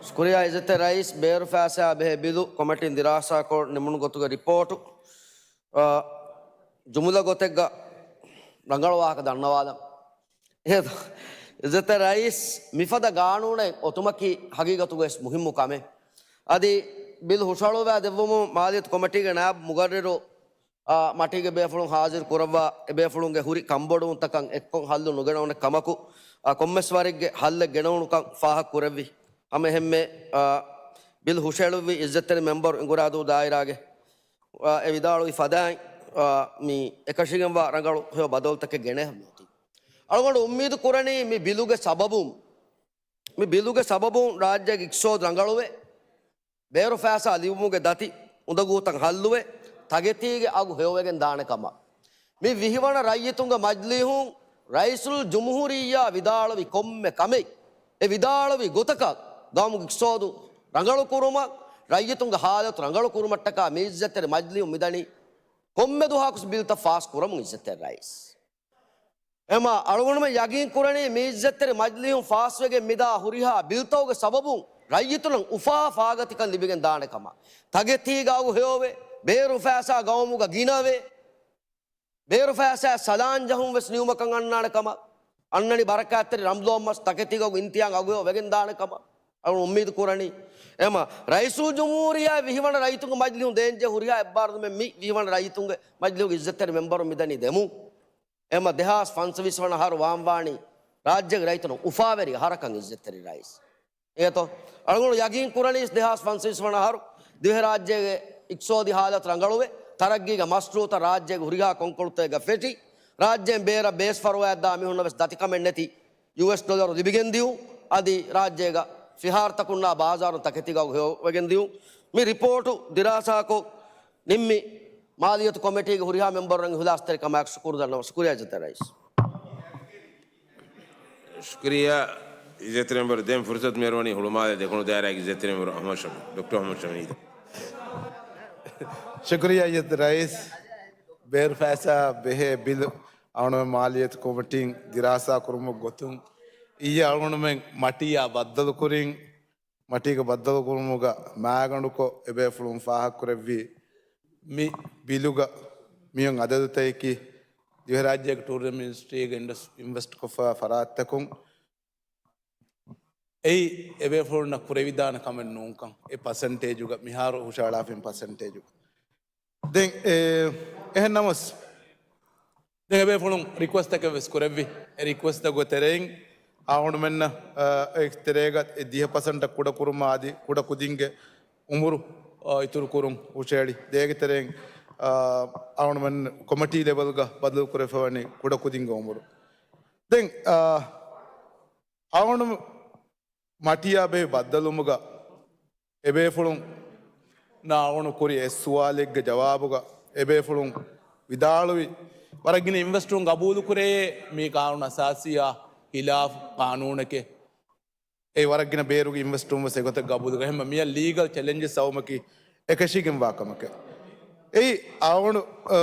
ޝުކުރިއްޔާ އިއްޒަތްތެރި ރައީސް. ބޭރު ފައިސާއާ ބެހޭ ބިލު ކޮމިޓީން ދިރާސާކޮށް ނިމުނު ގޮތުގެ ރިޕޯޓު، އާ، ޖުމުލަ ގޮތެއްގަ ރަނގަޅު ވާހަކަ ދަންނަވާލަން. އިއްޒަތްތެރި ރައީސް، މިފަދަ ގާނޫނެއް އޮތުމަކީ ހަގީގަތުގަވެސް މުހިއްމު ކަމެއް. އަދި ބިލް ހުށަހަޅުއްވާ ދެއްވުމުން މާލިޔަތު ކޮމިޓީގެ ނާއިބު މުގައްރިރު އާ، މަޓީގެ ބޭފުޅުން ހާޒިރު ކުރައްވާ، އެ ބޭފުޅުންގެ ހުރި ކަންބޮޑުވުންތަކަށް އެއްކޮށް ހައްލު ނުގެނެވުނެ ކަމަކު، އާ، ކޮންމެސް ވަރެއްގެ ހައްލެއް ގެނެވުނުކަން ފާހަގަ ކުރެއްވި. ހަމަ އެހެންމެ، އާ، ބިލް ހުށަހެޅުއްވި އިއްޒަތްތެރި މެމްބަރު އިނގުރާދޫ ދާއިރާގެ، އާ، އެ ވިދާޅުވި ފަދައިން، އާ، މި އެކަށީގެންވާ ރަނގަޅު ހެޔޮ ބަދަލުތަކެއް ގެނެހެމުން އޮތީ. އަޅުގަނޑު އުއްމީދު ކުރަނީ މި ބިލުގެ ސަބަބުން، މި ބިލުގެ ސަބަބުން ރާއްޖޭގެ އިޤްތިޞާދު ރަނގަޅުވެ، ބޭރު ފައިސާ ލިބުމުގެ ދަތި އުނދަގޫތައް ހައްލުވެ، ތަކެތީގެ އަގު ހެޔޮވެގެން ދާނެ ކަމަށް. މި ވިހިވަނަ ރައްޔިތުންގެ މަޖިލީހުން ރައީސުލް ޖުމްހޫރިއްޔާ ވިދާޅުވި ކޮންމެ ކަމެއް، އެ ވިދާޅުވި ގޮތަކަށް ގައުމުގެ އިޤްތިޞާދު ރަނގަޅު ކުރުމަށް، ރައްޔިތުންގެ ހާލަތު ރަނގަޅު ކުރުމަށްޓަކާ މި އިއްޒަތްތެރި މަޖިލީހުން މިދަނީ ކޮންމެ ދުވަހަކުސް ބިލްތައް ފާސް ކުރަމުން އިއްޒަތްތެރި ރައީސް. އެމަ އަޅުގަނޑުމެން ޔަގީން ކުރަނީ މި އިއްޒަތްތެރި މަޖިލީހުން ފާސްވެގެން މިދާ ހުރިހާ ބިލްތަކުގެ ސަބަބުން ރައްޔިތުންނަށް އުފާ ފާގަތިކަން ލިބިގެން ދާނެ ކަމަށް. ތަކެތީގަ އަގު ހެޔޮވެ، ބޭރު ފައިސާ ގައުމުގަ ގިނަވެ، ބޭރު ފައިސާ ސަލާން ޖަހުން ވެސް ނިއުމަކަށް އަންނާނެ ކަމަށް. އަންނަނި ބަރަކާތްތެރި ރަމްޟާން މަސް ތަކެތީގަ އަގު އިންތިހާ އަގު ހެޔޮ ވެގެން ދާނެ ކަމަށް. އަޅު އުއްމީދު ކުރަނީ. އެމަ ރައީސުލް ޖުމްހޫރިއްޔާ ވިހިވަނަ ރައްޔިތުންގެ މަޖިލީހުން ދޭންޖެހޭ ހުރިހާ އެއްބާރުލުމެއް މި ވިހިވަނަ ރައްޔިތުންގެ މަޖިލީހުގެ އިއްޒަތްތެރި މެމްބަރުން މިދަނީ ދެމުން. އެމަ ދެހާސް ފަންސަވީސް ވަނަ އަހަރު ވާންވާނީ ރާއްޖޭގެ ރައްޔިތުންނަށް އުފާވެރި އަހަރަކަށް އިއްޒަތްތެރި ރައީސް. އެއަތޯ؟ އަޅުގަނޑު ޔަގީން ކުރަނީސް ދެހާސް ފަންސަވީސް ވަނަ އަހަރު ދިވެހިރާއްޖޭގެ އިޤްތިޞާދީ ހާލަތު ރަނގަޅުވެ، ތަރައްގީގެ މަޝްރޫޢުތައް ރާއްޖޭގެ ހުރިހާ ކޮންކޮޅުތަކެއްގަ ފެށި، ރާއްޖޭން ބޭރަށް ބޭސް ފަރުވާއެއް ދާ މީހުންނަށް ވެސް ދަތިކަމެއް ނެތި ޔޫއެސް ޑޮލަރު ލިބިގެން ދިޔުން، އަދި ރާއްޖޭގަ ފިހާރަތަކުންނާ ބާޒާރުން ތަކެތީގަ އަގު ހެޔޮވެގެން ދިޔުން. މި ރިޕޯޓު ދިރާސާކޮށް ނިންމި މާލިޔަތު ކޮމިޓީގެ ހުރިހާ މެމްބަރުންނަށް އިޚްލާޞްތެރިކަމާއެކު ޝުކުރު ދަންނަވަން. ޝުކުރިއްޔާ އިއްޒަތްތެރި ރައީސް. ޝުކުރިއްޔާ އިއްޒަތްތެރި މެމްބަރު. ދެން ފުރުޞަތު މިއަރުވަނީ ހުޅުމާލެ ދެކުނު ދާއިރާގެ އިއްޒަތްތެރި މެމްބަރު އަޙްމަދު ޝަމީ-، ޑޮކްޓަރ އަޙްމަދު ޝަމީމް. ޝުކުރިއްޔާ އިއްޒަތްތެރި ރައީސް. ބޭރު ފައިސާ ބެހޭ ބިލު އަޅުގަނޑު މާލިޔަތު ކޮމިޓީން ދިރާސާ ކުރުމުގެ ގޮތުން އިއްޔެ އަޅުގަނޑުމެން މަޓީއާ ބައްދަލުކުރިން، މަޓީގެ ބައްދަލުކުރުމުގަ މާގަނޑުކޮށް އެބޭފުޅުން ފާހަގަކުރެއްވީ މި ބިލުގަ މިއޮތް އަދަދުތަކަކީ ދިވެހިރާއްޖޭގެ ޓޫރިޒަމް މިނިސްޓްރީގެ އިންޑަސް-، އިންވެސްޓްކޮށްފަ ފަރާތްތަކުން އެއީ އެބޭފުޅުންނަށް ކުރެވިދާނެ ކަމެއް ނޫންކަން. އެ ޕަސެންޓޭޖުގަ މިހާރު ހުށަހަޅާފިން ޕަސެންޓޭޖުގަ. ދެން އެ، އެހެން ނަމަސް، ދެން އެބޭފުޅުން ރިކުއެސްޓްތަކެއް ވެސް ކުރެއްވި. އެ ރިކުއެސްޓްތަކުގެ ތެރެއިން އަޅުގަނޑުމެންނަށް، އަ، އެ ތެރޭގަ އެ ދިހަ ޕަސެންޓަށް ކުޑަކުރުމާ އަދި ކުޑަކުދިންގެ އުމުރު އާ، އިތުރުކުރުން ހުށައެޅި. ދޭގެ ތެރެއިން، އާ، އަޅުގަނޑުމެން ކޮމިޓީ ލެވެލްގަ ބަދަލުކުރެފަވަނީ ކުޑަކުދިންގެ އުމުރު. ދެން، އާ، އަޅުގަނޑު މަޓީއާ ބެހި ބައްދަލުވުމުގަ އެބޭފުޅުންނާ އަޅުގަނޑު ކުރި އެއް ސުވާލެއްގެ ޖަވާބުގަ އެބޭފުޅުން ވިދާޅުވި ވަރަށް ގިނަ އިންވެސްޓަރުން ގަބޫލުކުރޭ މީ ޤާނޫނު އަސާސީއާ ޚިލާފު ޤާނޫނެކޭ. އެ ވަރަށް ގިނަ ބޭރުގެ އިންވެސްޓަރުން ވެސް އެގޮތަށް ގަބޫލު. އެހެންމަ މިއަށް ލީގަލް ޗެލެންޖެސް އައުމަކީ އެކަށީގެންވާ ކަމަކަށް. އެއީ އަޅުގަނޑު، އަ،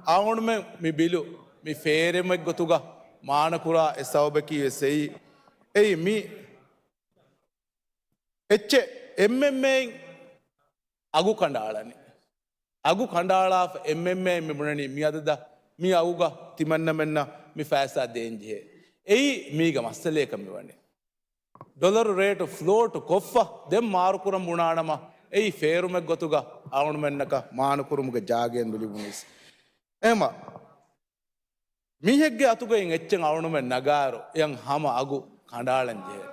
އަޅުގަނޑުމެން މި ބިލު މި ފޭރުމެއްގޮތުގަ މާނަކުރާ އެއް ސަބަބަކީ ވެސް އެއީ، އެއީ މި އެއްޗެއް އެމްއެމްއޭއިން އަގު ކަނޑައަޅަނީ. އަގު ކަނޑައަޅާފަ އެމްއެމްއޭއިން މި ބުނަނީ މި އަދަދަށް މި އަގުގަ ތިމަންނަމެންނަށް މި ފައިސާ ދޭންޖެހޭ. އެއީ މީގެ މައްސަލަޔަކަށް މިވަނީ. ޑޮލަރު ރޭޓު ފްލޯޓު ކޮށްފަ ދެން މާރުކުރަން ބުނާނަމަ، އެއީ ފޭރުމެއްގޮތުގަ އަޅުގަނޑުމެންނަކަށް މާނަކުރުމުގެ ޖާގައެއް ނުލިބުނީސް. އެހެންމަ މީހެއްގެ އަތުގައި އެއްޗެއް އަޅުގަނޑުމެން ނަގާއިރު، އެޔަށް ހަމަ އަގު ކަނޑައަޅަން ޖެހޭ.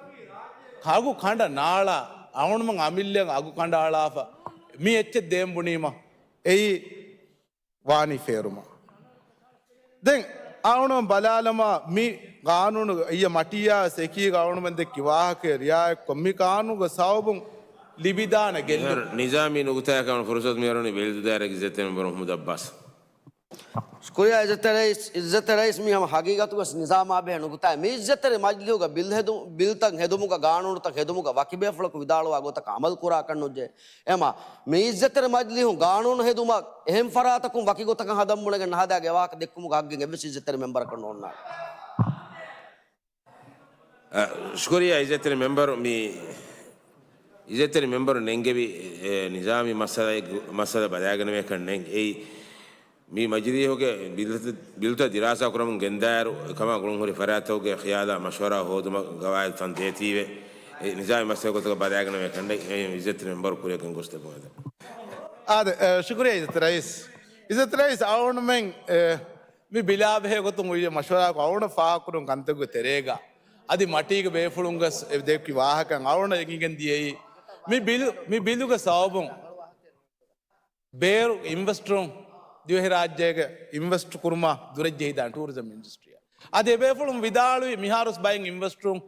އަގު ކަނޑަ ނާޅާ، އަޅުގަނޑުމެން އަމިއްލައަށް އަގު ކަނޑައަޅާފަ މި އެއްޗެއް ދޭން ބުނީމަ، އެއީ ވާނީ ފޭރުމަށް. ދެން އަޅުގަނޑުމެން ބަލާލަމާ، މި ޤާނޫނު އިއްޔަ މަޓީއާ ސެކީގަ އަޅުގަނޑުމެން ދެއްކި ވާހަކައެއް ރިއާޔަތްކޮށް، މި ޤާނޫނުގެ ސަބަބުން ލިބިދާނެ ގެއްލު. ނިޒާމީ ނުކުތާއަކަށް ފުރުސަތު މިއަރުނީ ވެލިދުދާރަ އިއްޒަތްތެރި މެމްބަރު އަޙްމަދު ޢައްބާސް. ޝުކުރިއްޔާ އިއްޒަތްތެރި ރައީސް. އިއްޒަތްތެރި ރައީސް، މީ ހަމަ ހަގީގަތުގަސް ނިޒާމާ ބެހޭ ނުކުތާ. މި އިއްޒަތްތެރި މަޖިލީހުގަ ބިލް ހެދު-، ބިލްތައް ހެދުމުގަ، ގާނޫނުތައް ހެދުމުގަ ވަކި ބޭފުޅަކު ވިދާޅުވާ ގޮތަކަށް ޢަމަލު ކުރާކަށް ނުޖެހޭ. އެމަ، މި އިއްޒަތްތެރި މަޖިލީހުން ގާނޫނު ހެދުމަށް އެހެން ފަރާތަކުން ވަކި ގޮތަކަށް ހަދަން ބުނެގެން ނަހަދާގެ ވާހަކަ ދެއްކުމުގެ ހައްގެއް އެއްވެސް އިއްޒަތްތެރި މެމްބަރަކަށް ނޯންނާނެ. އަ، ޝުކުރިއްޔާ އިއްޒަތްތެރި މެމްބަރު. މި އިއްޒަތްތެރި މެމްބަރު ނެންގެވި، އެ، ނިޒާމީ މައްސަލަ، މައްސަލަ ބަލާގަނެވޭކަށް ނެން. އެއީ މި މަޖިލީހުގެ ބިލްތައް، ބިލްތައް ދިރާސާ ކުރަމުން ގެންދާއިރު، އެކަމާ ގުޅުންހުރި ފަރާތްތަކުގެ ޚިޔާލާ މަޝްވަރާ ހޯދުމަށް ގަވާއިދު ތަން ދޭތީވެ، އެ ނިޒާމީ މައްސަލަ ގޮތަކަށް ބަލާގަނެވޭކަށް ނެން. އެ އިއްޒަތްތެރި މެމްބަރު ކުރިއަށް ގޮސް ދެބުނެދެން. އާދެ، އެ، ޝުކުރިއްޔާ އިއްޒަތްތެރި ރައީސް. އިއްޒަތްތެރި ރައީސް އަޅުގަނޑުމެން، އެ، މި ބިލާ ބެހޭ ގޮތުން އުޅޭ މަޝްވަރާއަކު އަޅުގަނޑަށް ފާހަގަކުރުން ކަންތަކުގެ ތެރޭގަ އަދި މަޓީގެ ބޭފުޅުންގެ ދެއްކި ވާހަކަ އަޅުގަނޑަށް އެނގިގެން ދިޔައީ، މި ބިލު، މި ބިލުގެ ސަބަބުން ބޭރު އިންވެސްޓަރުން ދިވެހިރާއްޖޭގެ އިންވެސްޓް ކުރުމާ ދުރަށް ޖެހިދާނެ ޓޫރިޒަމް އިންޑަސްޓްރީއަށް. އަދި އެބޭފުޅުން ވިދާޅުވި މިހާރުސް ބައެއް އިންވެސްޓަރުން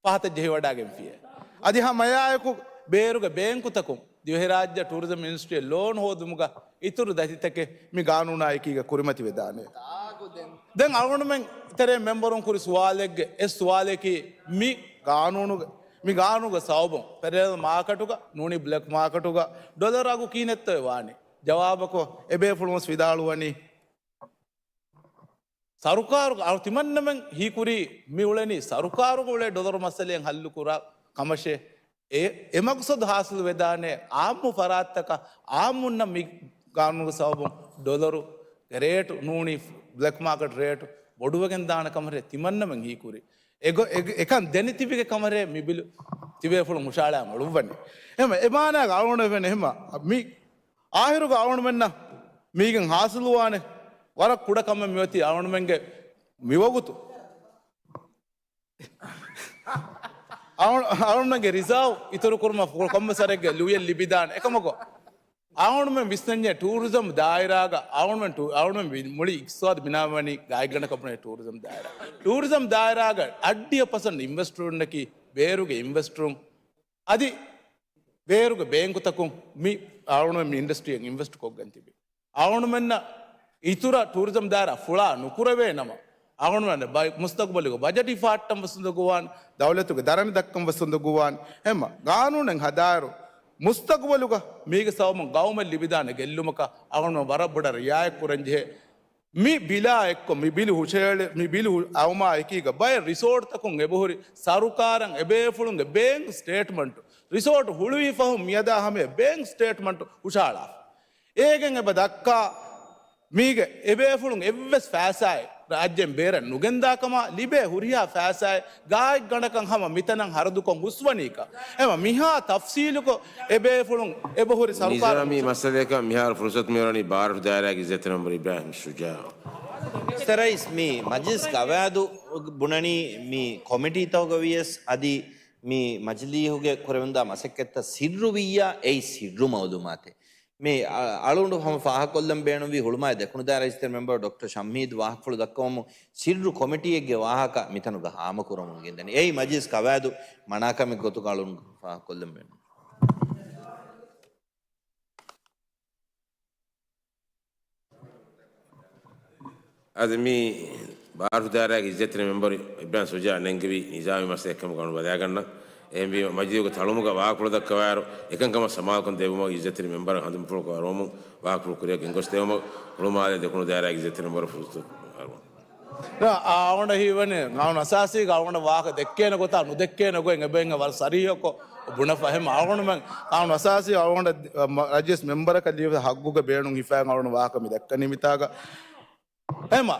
ފަހަތަށް ޖެހިވަޑާގެންފިޔޭ. އަދި ހަމައެއާއެކު ބޭރުގެ ބޭންކުތަކުން ދިވެހިރާއްޖެ ޓޫރިޒަމް އިންޑަސްޓްރީއަށް ލޯން ހޯދުމުގަ އިތުރު ދަތިތަކެއް މި ގާނޫނާ އެކީގަ ކުރިމަތިވެދާނެ. ދެން އަޅުގަނޑުމެން ތެރޭ މެމްބަރުން ކުރި ސުވާލެއްގެ އެއް ސުވާލަކީ މި ގާނޫނުގެ، މި ގާނޫނުގެ ސަބަބުން ޕެރަލަލް މާކެޓުގަ ނޫނީ ބްލެކް މާކެޓުގަ ޑޮލަރު އަގު ކިހިނެއްތޯ ވާނީ؟ ޖަވާބަކު އެބޭފުޅުން ވެސް ވިދާޅުވަނީ ސަރުކާރުގެ އަޅު ތިމަންނަމެން ހީކުރީ މި އުޅެނީ ސަރުކާރުގަ އުޅޭ ޑޮލަރު މައްސަލައެއް ހައްލު ކުރާ ކަމަށޭ. އެ، އެ މަގްސަދު ހާސިލު ވެދާނެ އާއްމު ފަރާތްތަކަށް އާއްމުންނަށް މި ގާނޫނުގެ ސަބަބުން ޑޮލަރުގެ ރޭޓު ނޫނީ ބްލެކް މާކެޓް ރޭޓު ބޮޑުވެގެން ދާނެ ކަމަށޭ ތިމަންނަމެން ހީކުރީ. އެގޮ-، އެ-، އެކަން ދެނެތިބިގެ ކަމަށޭ މި ބިލު ތިބޭފުޅުން ހުށައަޅާ އޮޅުއްވަނީ. އެހެން އެ މާނާގަ އަޅުގަނޑު އެހެން އެހެން މި އާހިރުގަ އަޅުގަނޑުމެންނަށް މީގެން ހާސިލުވާނެ ވަރަށް ކުޑަ ކަމެއް މިއޮތީ އަޅުގަނޑުމެންގެ މިވަގުތު. އަޅު-، އަޅުގަނޑުމެންގެ ރިޒާވް އިތުރުކުރުމަށް ކޮންމެސް ވަރެއްގެ ލުޔެއް ލިބިދާނެ. އެކަމަކު، އަޅުގަނޑުމެން ވިސްނަންޏޭ ޓޫރިޒަމް ދާއިރާގަ އަޅުގަނޑުމެން ޓޫ-، އަޅުގަނޑުމެން ވި-، މުޅި އިޤްތިޞާދު ބިނާވަނީ ގާތްގަނޑަކަށް ބުނޭ ޓޫރިޒަމް ދާއިރާ. ޓޫރިޒަމް ދާއިރާގަ އަށްޑިހަ ޕަސެންޓް އިންވެސްޓަރުންނަކީ ބޭރުގެ އިންވެސްޓަރުން. އަދި ބޭރުގެ ބޭންކުތަކުން މި އަޅުގަނޑުމެން މި އިންޑަސްޓްރީއަށް އިންވެސްޓް ކޮށްގެން ތިބި. އަޅުގަނޑުމެންނަށް އިތުރަށް ޓޫރިޒަމް ދާއިރާ ފުޅާ ނުކުރެވޭ ނަމަ، އަޅުގަނޑުމެން ބައި-، މުސްތަގުބަލުގެ ބަޖެޓް ހިފާއްޓަން ވެސް އުނދަގޫވާން، ދައުލަތުގެ ދަރަނި ދައްކަން ވެސް އުނދަގޫވާން. އެހެންމަ ގާނޫނެއް ހަދާއިރު، މުސްތަގުބަލުގަ މީގެ ސަބަބުން ގައުމަށް ލިބިދާނެ ގެއްލުމަކަށް އަޅުގަނޑުމެން ވަރަށް ބޮޑަށް ރިއާޔަތް ކުރަން ޖެހޭ. މި ބިލާ އެއްކޮށް، މި ބިލު ހުށައެޅި-، މި ބިލު ހު-، އައުމާ އެކީގަ ބައެއް ރިސޯޓްތަކުން އެބަހުރި ސަރުކާރަށް އެބޭފުޅުންގެ ބޭންކް ސްޓޭޓްމަންޓު، ރިސޯޓް ހުޅުވި ފަހުން މިއަދާ ހަމަޔަށް ބޭންކް ސްޓޭޓްމަންޓު ހުށައަޅާފަ. އޭގެން އެބަ ދައްކާ މީގެ އެބޭފުޅުން އެއްވެސް ފައިސާއެއް ރާއްޖޭން ބޭރަށް ނުގެންދާ ކަމާ، ލިބޭ ހުރިހާ ފައިސާއެއް ގާތްގަނޑަކަށް ހަމަ މިތަނަށް ހަރަދުކޮށް ހުސްވަނީކަން. އެމަ މިހާ ތަފްސީލުކޮށް އެބޭފުޅުން އެބަހުރި ސަރުކާރު ނިޒާމީ މައްސަލަޔަކަށް މިހާރު ފުރުސަތު މިއުޅެނީ ބާރަށު ދާއިރާގެ އިއްޒަތްތެރި މެމްބަރު އިބްރާހިމް ޝުޖާއު. އިއްޒަތްތެރި ރައީސް، މި މަޖިލިސް ގަވާއިދު ބުނަނީ މި ކޮމިޓީތަކުގަ ވިޔަސް އަދި މި މަޖިލީހުގެ ކުރެވެންދާ މަސައްކަތްތައް ސިއްރުވިއްޔާ، އެއީ ސިއްރު މައުލޫމާތެއް. މި އަ-، އަޅުގަނޑު ހަމަ ފާހަގަކޮށްލަން ބޭނުންވީ ހުޅުމާލެ ދެކުނު ދާއިރާ އިއްޒަތްތެރި މެމްބަރު ޑޮކްޓަރ ޝަމްހީދު ވާހަކަފުޅު ދައްކަވަމުން ސިއްރު ކޮމިޓީއެއްގެ ވާހަކަ މިތަނުގަ ހާމަކުރަމުން ގެންދަނީ. އެއީ މަޖިލިސް ގަވާއިދު މަނާކަމެއް ގޮތުގަ އަޅުގަނޑު ފާހަގަކޮށްލަން ބޭނުން. އަދި މި ބާރު ދާއިރާގެ އިއްޒަތްތެރި މެމްބަރު އިބްރާހިމް ޝުޖާ ނެންގެވި ނިޒާމީ މައްސަލައެއްކަމުގަ އަޅުގަނޑު ބަލާގަންނަން. އެހެންވީމަ، މަޖިލީހުގެ ތަޅުމުގަ ވާހަކަފުޅު ދައްކަވާއިރު، އެކަންކަމަށް ސަމާލުކަން ދެއްވުމަށް އިއްޒަތްތެރި މެމްބަރަށް ހަނދުމަފުޅު ކުރައްވަމުން ވާހަކަފުޅު ކުރިއަށް ގެންގޮސްދެވުމަށް ހުޅުމާލެ ދެކުނު ދާއިރާގެ އިއްޒަތްތެރި މެމްބަރަށް ފުރުސަތު އަރުވަން. އަޅުގަނޑަށް ހީވަނީ، ގާނޫނު އަސާސީގަ އަޅުގަނޑަށް ވާހަކަ ދެއްކޭނެ ގޮތާ ނުދެއްކޭނެ ގޮތް އެބައިން ވަރަށް ސަރީހަކޮށް ބުނެފަ. އެހެން އަޅުގަނޑުމެން ގާނޫނު އަސާސީ އަޅުގަނޑަށް، މަ-، ރައްޔިސް މެމްބަރަކަށް ލިޔެފަ ހައްގުގަ ބޭނުން ހިފާ އަޅުގަނޑު ވާހަކަ މި ދައްކަނީ މިތާގަ. އެހެން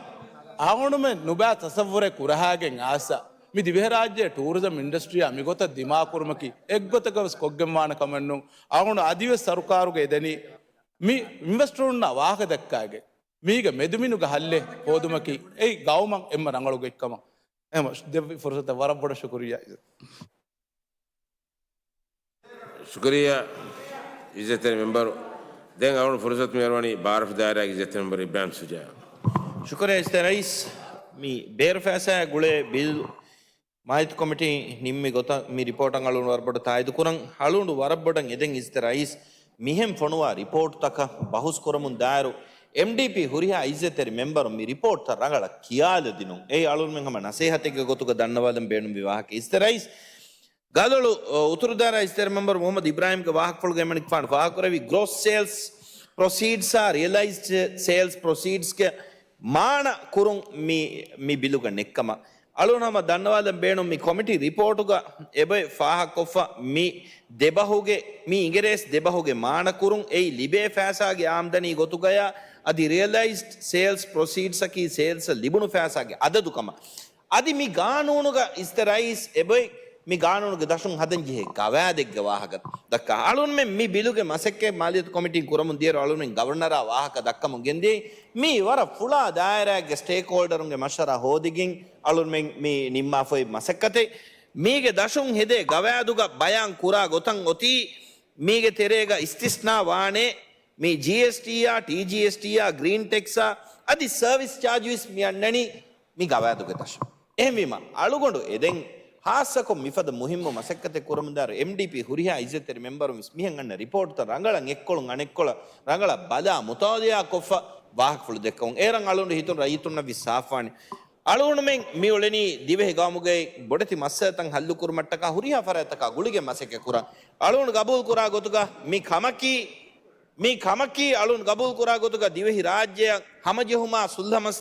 އަޅުގަނޑުމެން ނުބައި ތަސައްވުރެއް ކުރަހާގެން އާސަ، މި ދިވެހިރާއްޖޭ ޓޫރިޒަމް އިންޑަސްޓްރީއާ މިގޮތަށް ދިމާކުރުމަކީ އެއްގޮތަކަށް ވެސް ކޮށްގެންވާނެ ކަމެއް ނޫން. އަޅުގަނޑު އަދިވެސް ސަރުކާރުގަ އެދެނީ މި އިންވެސްޓަރުންނާ ވާހަކަ ދައްކާގެން، މީގެ މެދުމިނުގެ ހައްލެއް ހޯދުމަކީ އެއީ ގައުމަށް އެންމެ ރަނގަޅު ގޮތްކަމަށް. އެހެން ދެއްވި ފުރުސަތަށް ވަރަށް ބޮޑަށް ޝުކުރިއްޔާ. ޝުކުރިއްޔާ، އިއްޒަތްތެރި މެމްބަރު. ދެން އަޅުގަނޑު ފުރުސަތު މިއަރުވަނީ ބާރަފު ދާއިރާގެ އިއްޒަތްތެރި މެމްބަރު އިބްރާހިމް ޝުޖާއަށް. ޝުކުރިއްޔާ އިއްޒަތްތެރި ރައީސް. މި ބޭރު ފައިސާއާ ގުޅޭ ބިލް މާހިތު ކޮމިޓީ ނިންމި ގޮތަށް މި ރިޕޯޓަށް އަޅުގަނޑު ވަރަށް ބޮޑަށް ތާއީދު ކުރަން. އަޅުގަނޑު ވަރަށް ބޮޑަށް އެދެން އިއްޒަތްތެރި ރައީސް މިހެން ފޮނުވާ ރިޕޯޓްތަކަށް ބަހުސް ކުރަމުން ދާއިރު، އެމްޑީޕީ ހުރިހާ އިއްޒަތްތެރި މެމްބަރުން މި ރިޕޯޓްތައް ރަނގަޅަށް ކިޔާލަދިނުން. އެއީ އަޅުގަނޑުމެން ހަމަ ނަސޭހަތެއްގެ ގޮތުގަ ދަންނަވާލަން ބޭނުންވި ވާހަކަ. އިއްޒަތްތެރި ރައީސް ގަލޮޅު، އު، އުތުރު ދާއިރާ އިއްޒަތްތެރި މެމްބަރު މުހައްމަދު އިބްރާހިމްގެ ވާހަކަފުޅުގަ އެމަނިކުފާނު ފާހަގަކުރެއްވި ގްރޯސް ސޭލްސް ޕްރޮސީޑްސްއާ ރިއަލައިޒްޑް ސޭލްސް ޕްރޮސީޑްސްގެ މާނަ ކުރުން މި، މި ބިލުގަ ނެއްކަމަށް. އަޅުގަނޑު ހަމަ ދަންނަވާލަން ބޭނުން މި ކޮމިޓީ ރިޕޯޓުގަ އެބައި ފާހަގަކޮށްފަ މި ދެބަހުގެ، މި އިނގިރޭސި ދެބަހުގެ މާނަ ކުރުން އެއީ ލިބޭ ފައިސާގެ އާމްދަނީ ގޮތުގަޔާ އަދި ރިއަލައިޒްޑް ސޭލްސް ޕްރޮސީޑްސްއަކީ ސޭލްސްއަށް ލިބުނު ފައިސާގެ އަދަދު ކަމަށް. އަދި މި ގާނޫނުގަ އިއްޒަތްތެރި ރައީސް އެބައި މި ގާނޫނުގެ ދަށުން ހަދަން ޖެހޭ ގަވާއިދެއްގެ ވާހަކަ ދައްކާ. އަޅުންމެން މި ބިލުގެ މަސައްކަތް މާލިޔަތު ކޮމިޓީން ކުރަމުން ދިޔައިރު އަޅުންމެން ގަވަރނަރާ ވާހަކަ ދައްކަމުން ގެންދިޔައީ. މީ ވަރަށް ފުޅާ ދާއިރާއެއްގެ ސްޓޭކްހޯލްޑަރުންގެ މަޝްވަރާ ހޯދިގެން އަޅުންމެން މި ނިންމާފައި މަސައްކަތެއް. މީގެ ދަށުން ހެދޭ ގަވާއިދުގަ ބަޔާން ކުރާ ގޮތަށް އޮތީ މީގެ ތެރޭގަ އިސްތިސްނާ ވާނެ މި ޖީއެސްޓީއާ، ޓީޖީއެސްޓީއާ، ގްރީން ޓެކްސްއާ އަދި ސަރވިސް ޗާޖުވެސް މި އަންނަނީ މި ގަވާއިދުގެ ދަށުން. އެހެންވީމަ، އަޅުގަނޑު އެދެން ހާއްސަކޮށް މިފަދަ މުހިއްމު މަސައްކަތެއް ކުރަމުންދާއިރު، އެމްޑީޕީ ހުރިހާ އިއްޒަތްތެރި މެމްބަރުން ވެސް މިހެން އަންނަ ރިޕޯޓްތައް ރަނގަޅަށް އެއްކޮޅުން އަނެއްކޮޅަށް ރަނގަޅަށް ބަލާ މުތާލައާ ކޮށްފަ ވާހަކަފުޅު ދެއްކަމުން. އޭރަށް އަޅުގަނޑު ހިތުން ރައްޔިތުންނަށް ވެސް ސާފުވާނެ. އަޅުގަނޑުމެން މި އުޅެނީ ދިވެހި ގައުމުގައި ބޮޑެތި މައްސަލަތައް ހައްލު ކުރުމަށްޓަކާ ހުރިހާ ފަރާތްތަކާ ގުޅިގެން މަސައްކަތް ކުރަން. އަޅުގަނޑު ގަބޫލު ކުރާ ގޮތުގަ މި ކަމަކީ، މި ކަމަކީ އަޅުގަނޑު ގަބޫލު ކުރާ ގޮތުގަ ދިވެހި ރާއްޖެއަށް ހަމަޖެހުމާ ސުލްހަ މަސް